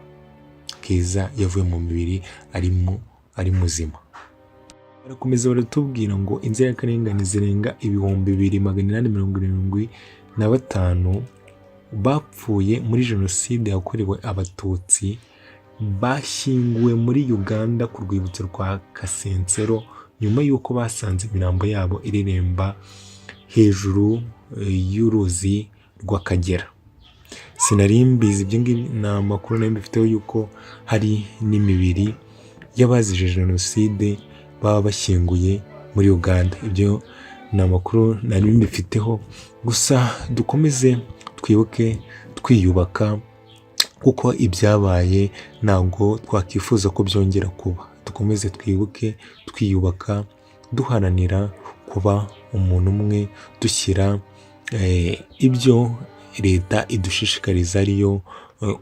Keza yavuye mu mibiri arimo ari muzima. Barakomeza baratubwira ngo inzirakarengane zirenga 2875 bapfuye muri jenoside yakorewe Abatutsi bashyinguwe muri Uganda ku rwibutso rwa Kasensero, nyuma y'uko basanze imirambo yabo ireremba hejuru y'uruzi rw'Akagera. Sinari mbizi ibyo ngibyo, ni amakuru nari mbifiteho yuko hari n'imibiri y'abazize jenoside baba bashyinguye muri Uganda. Ibyo ni amakuru nari mbifiteho gusa. Dukomeze twibuke twiyubaka, kuko ibyabaye ntabwo twakwifuza ko byongera kuba. Dukomeze twibuke twiyubaka, duharanira kuba umuntu umwe, dushyira ibyo leta idushishikariza, ariyo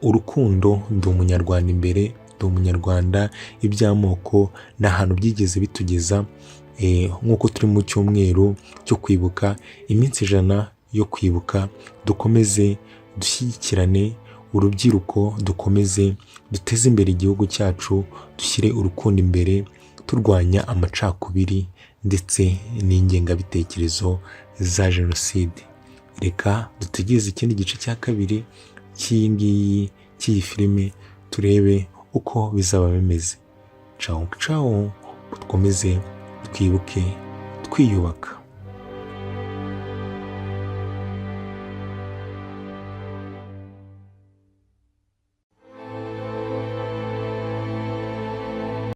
urukundo, ndi umunyarwanda imbere, ndi umunyarwanda. Iby'amoko ni ahantu byigeze bitugeza. Nk'uko turi mu cyumweru cyo kwibuka, iminsi 100 yo kwibuka, dukomeze dushyigikirane, urubyiruko, dukomeze duteze imbere igihugu cyacu, dushyire urukundo imbere, turwanya amacakubiri ndetse n'ingengabitekerezo za jenoside. Reka dutegereze ikindi gice cya kabiri cy'iyi ngiyi, cy'iyi filime, turebe uko bizaba bimeze. Cawu cawu, dukomeze twibuke twiyubaka.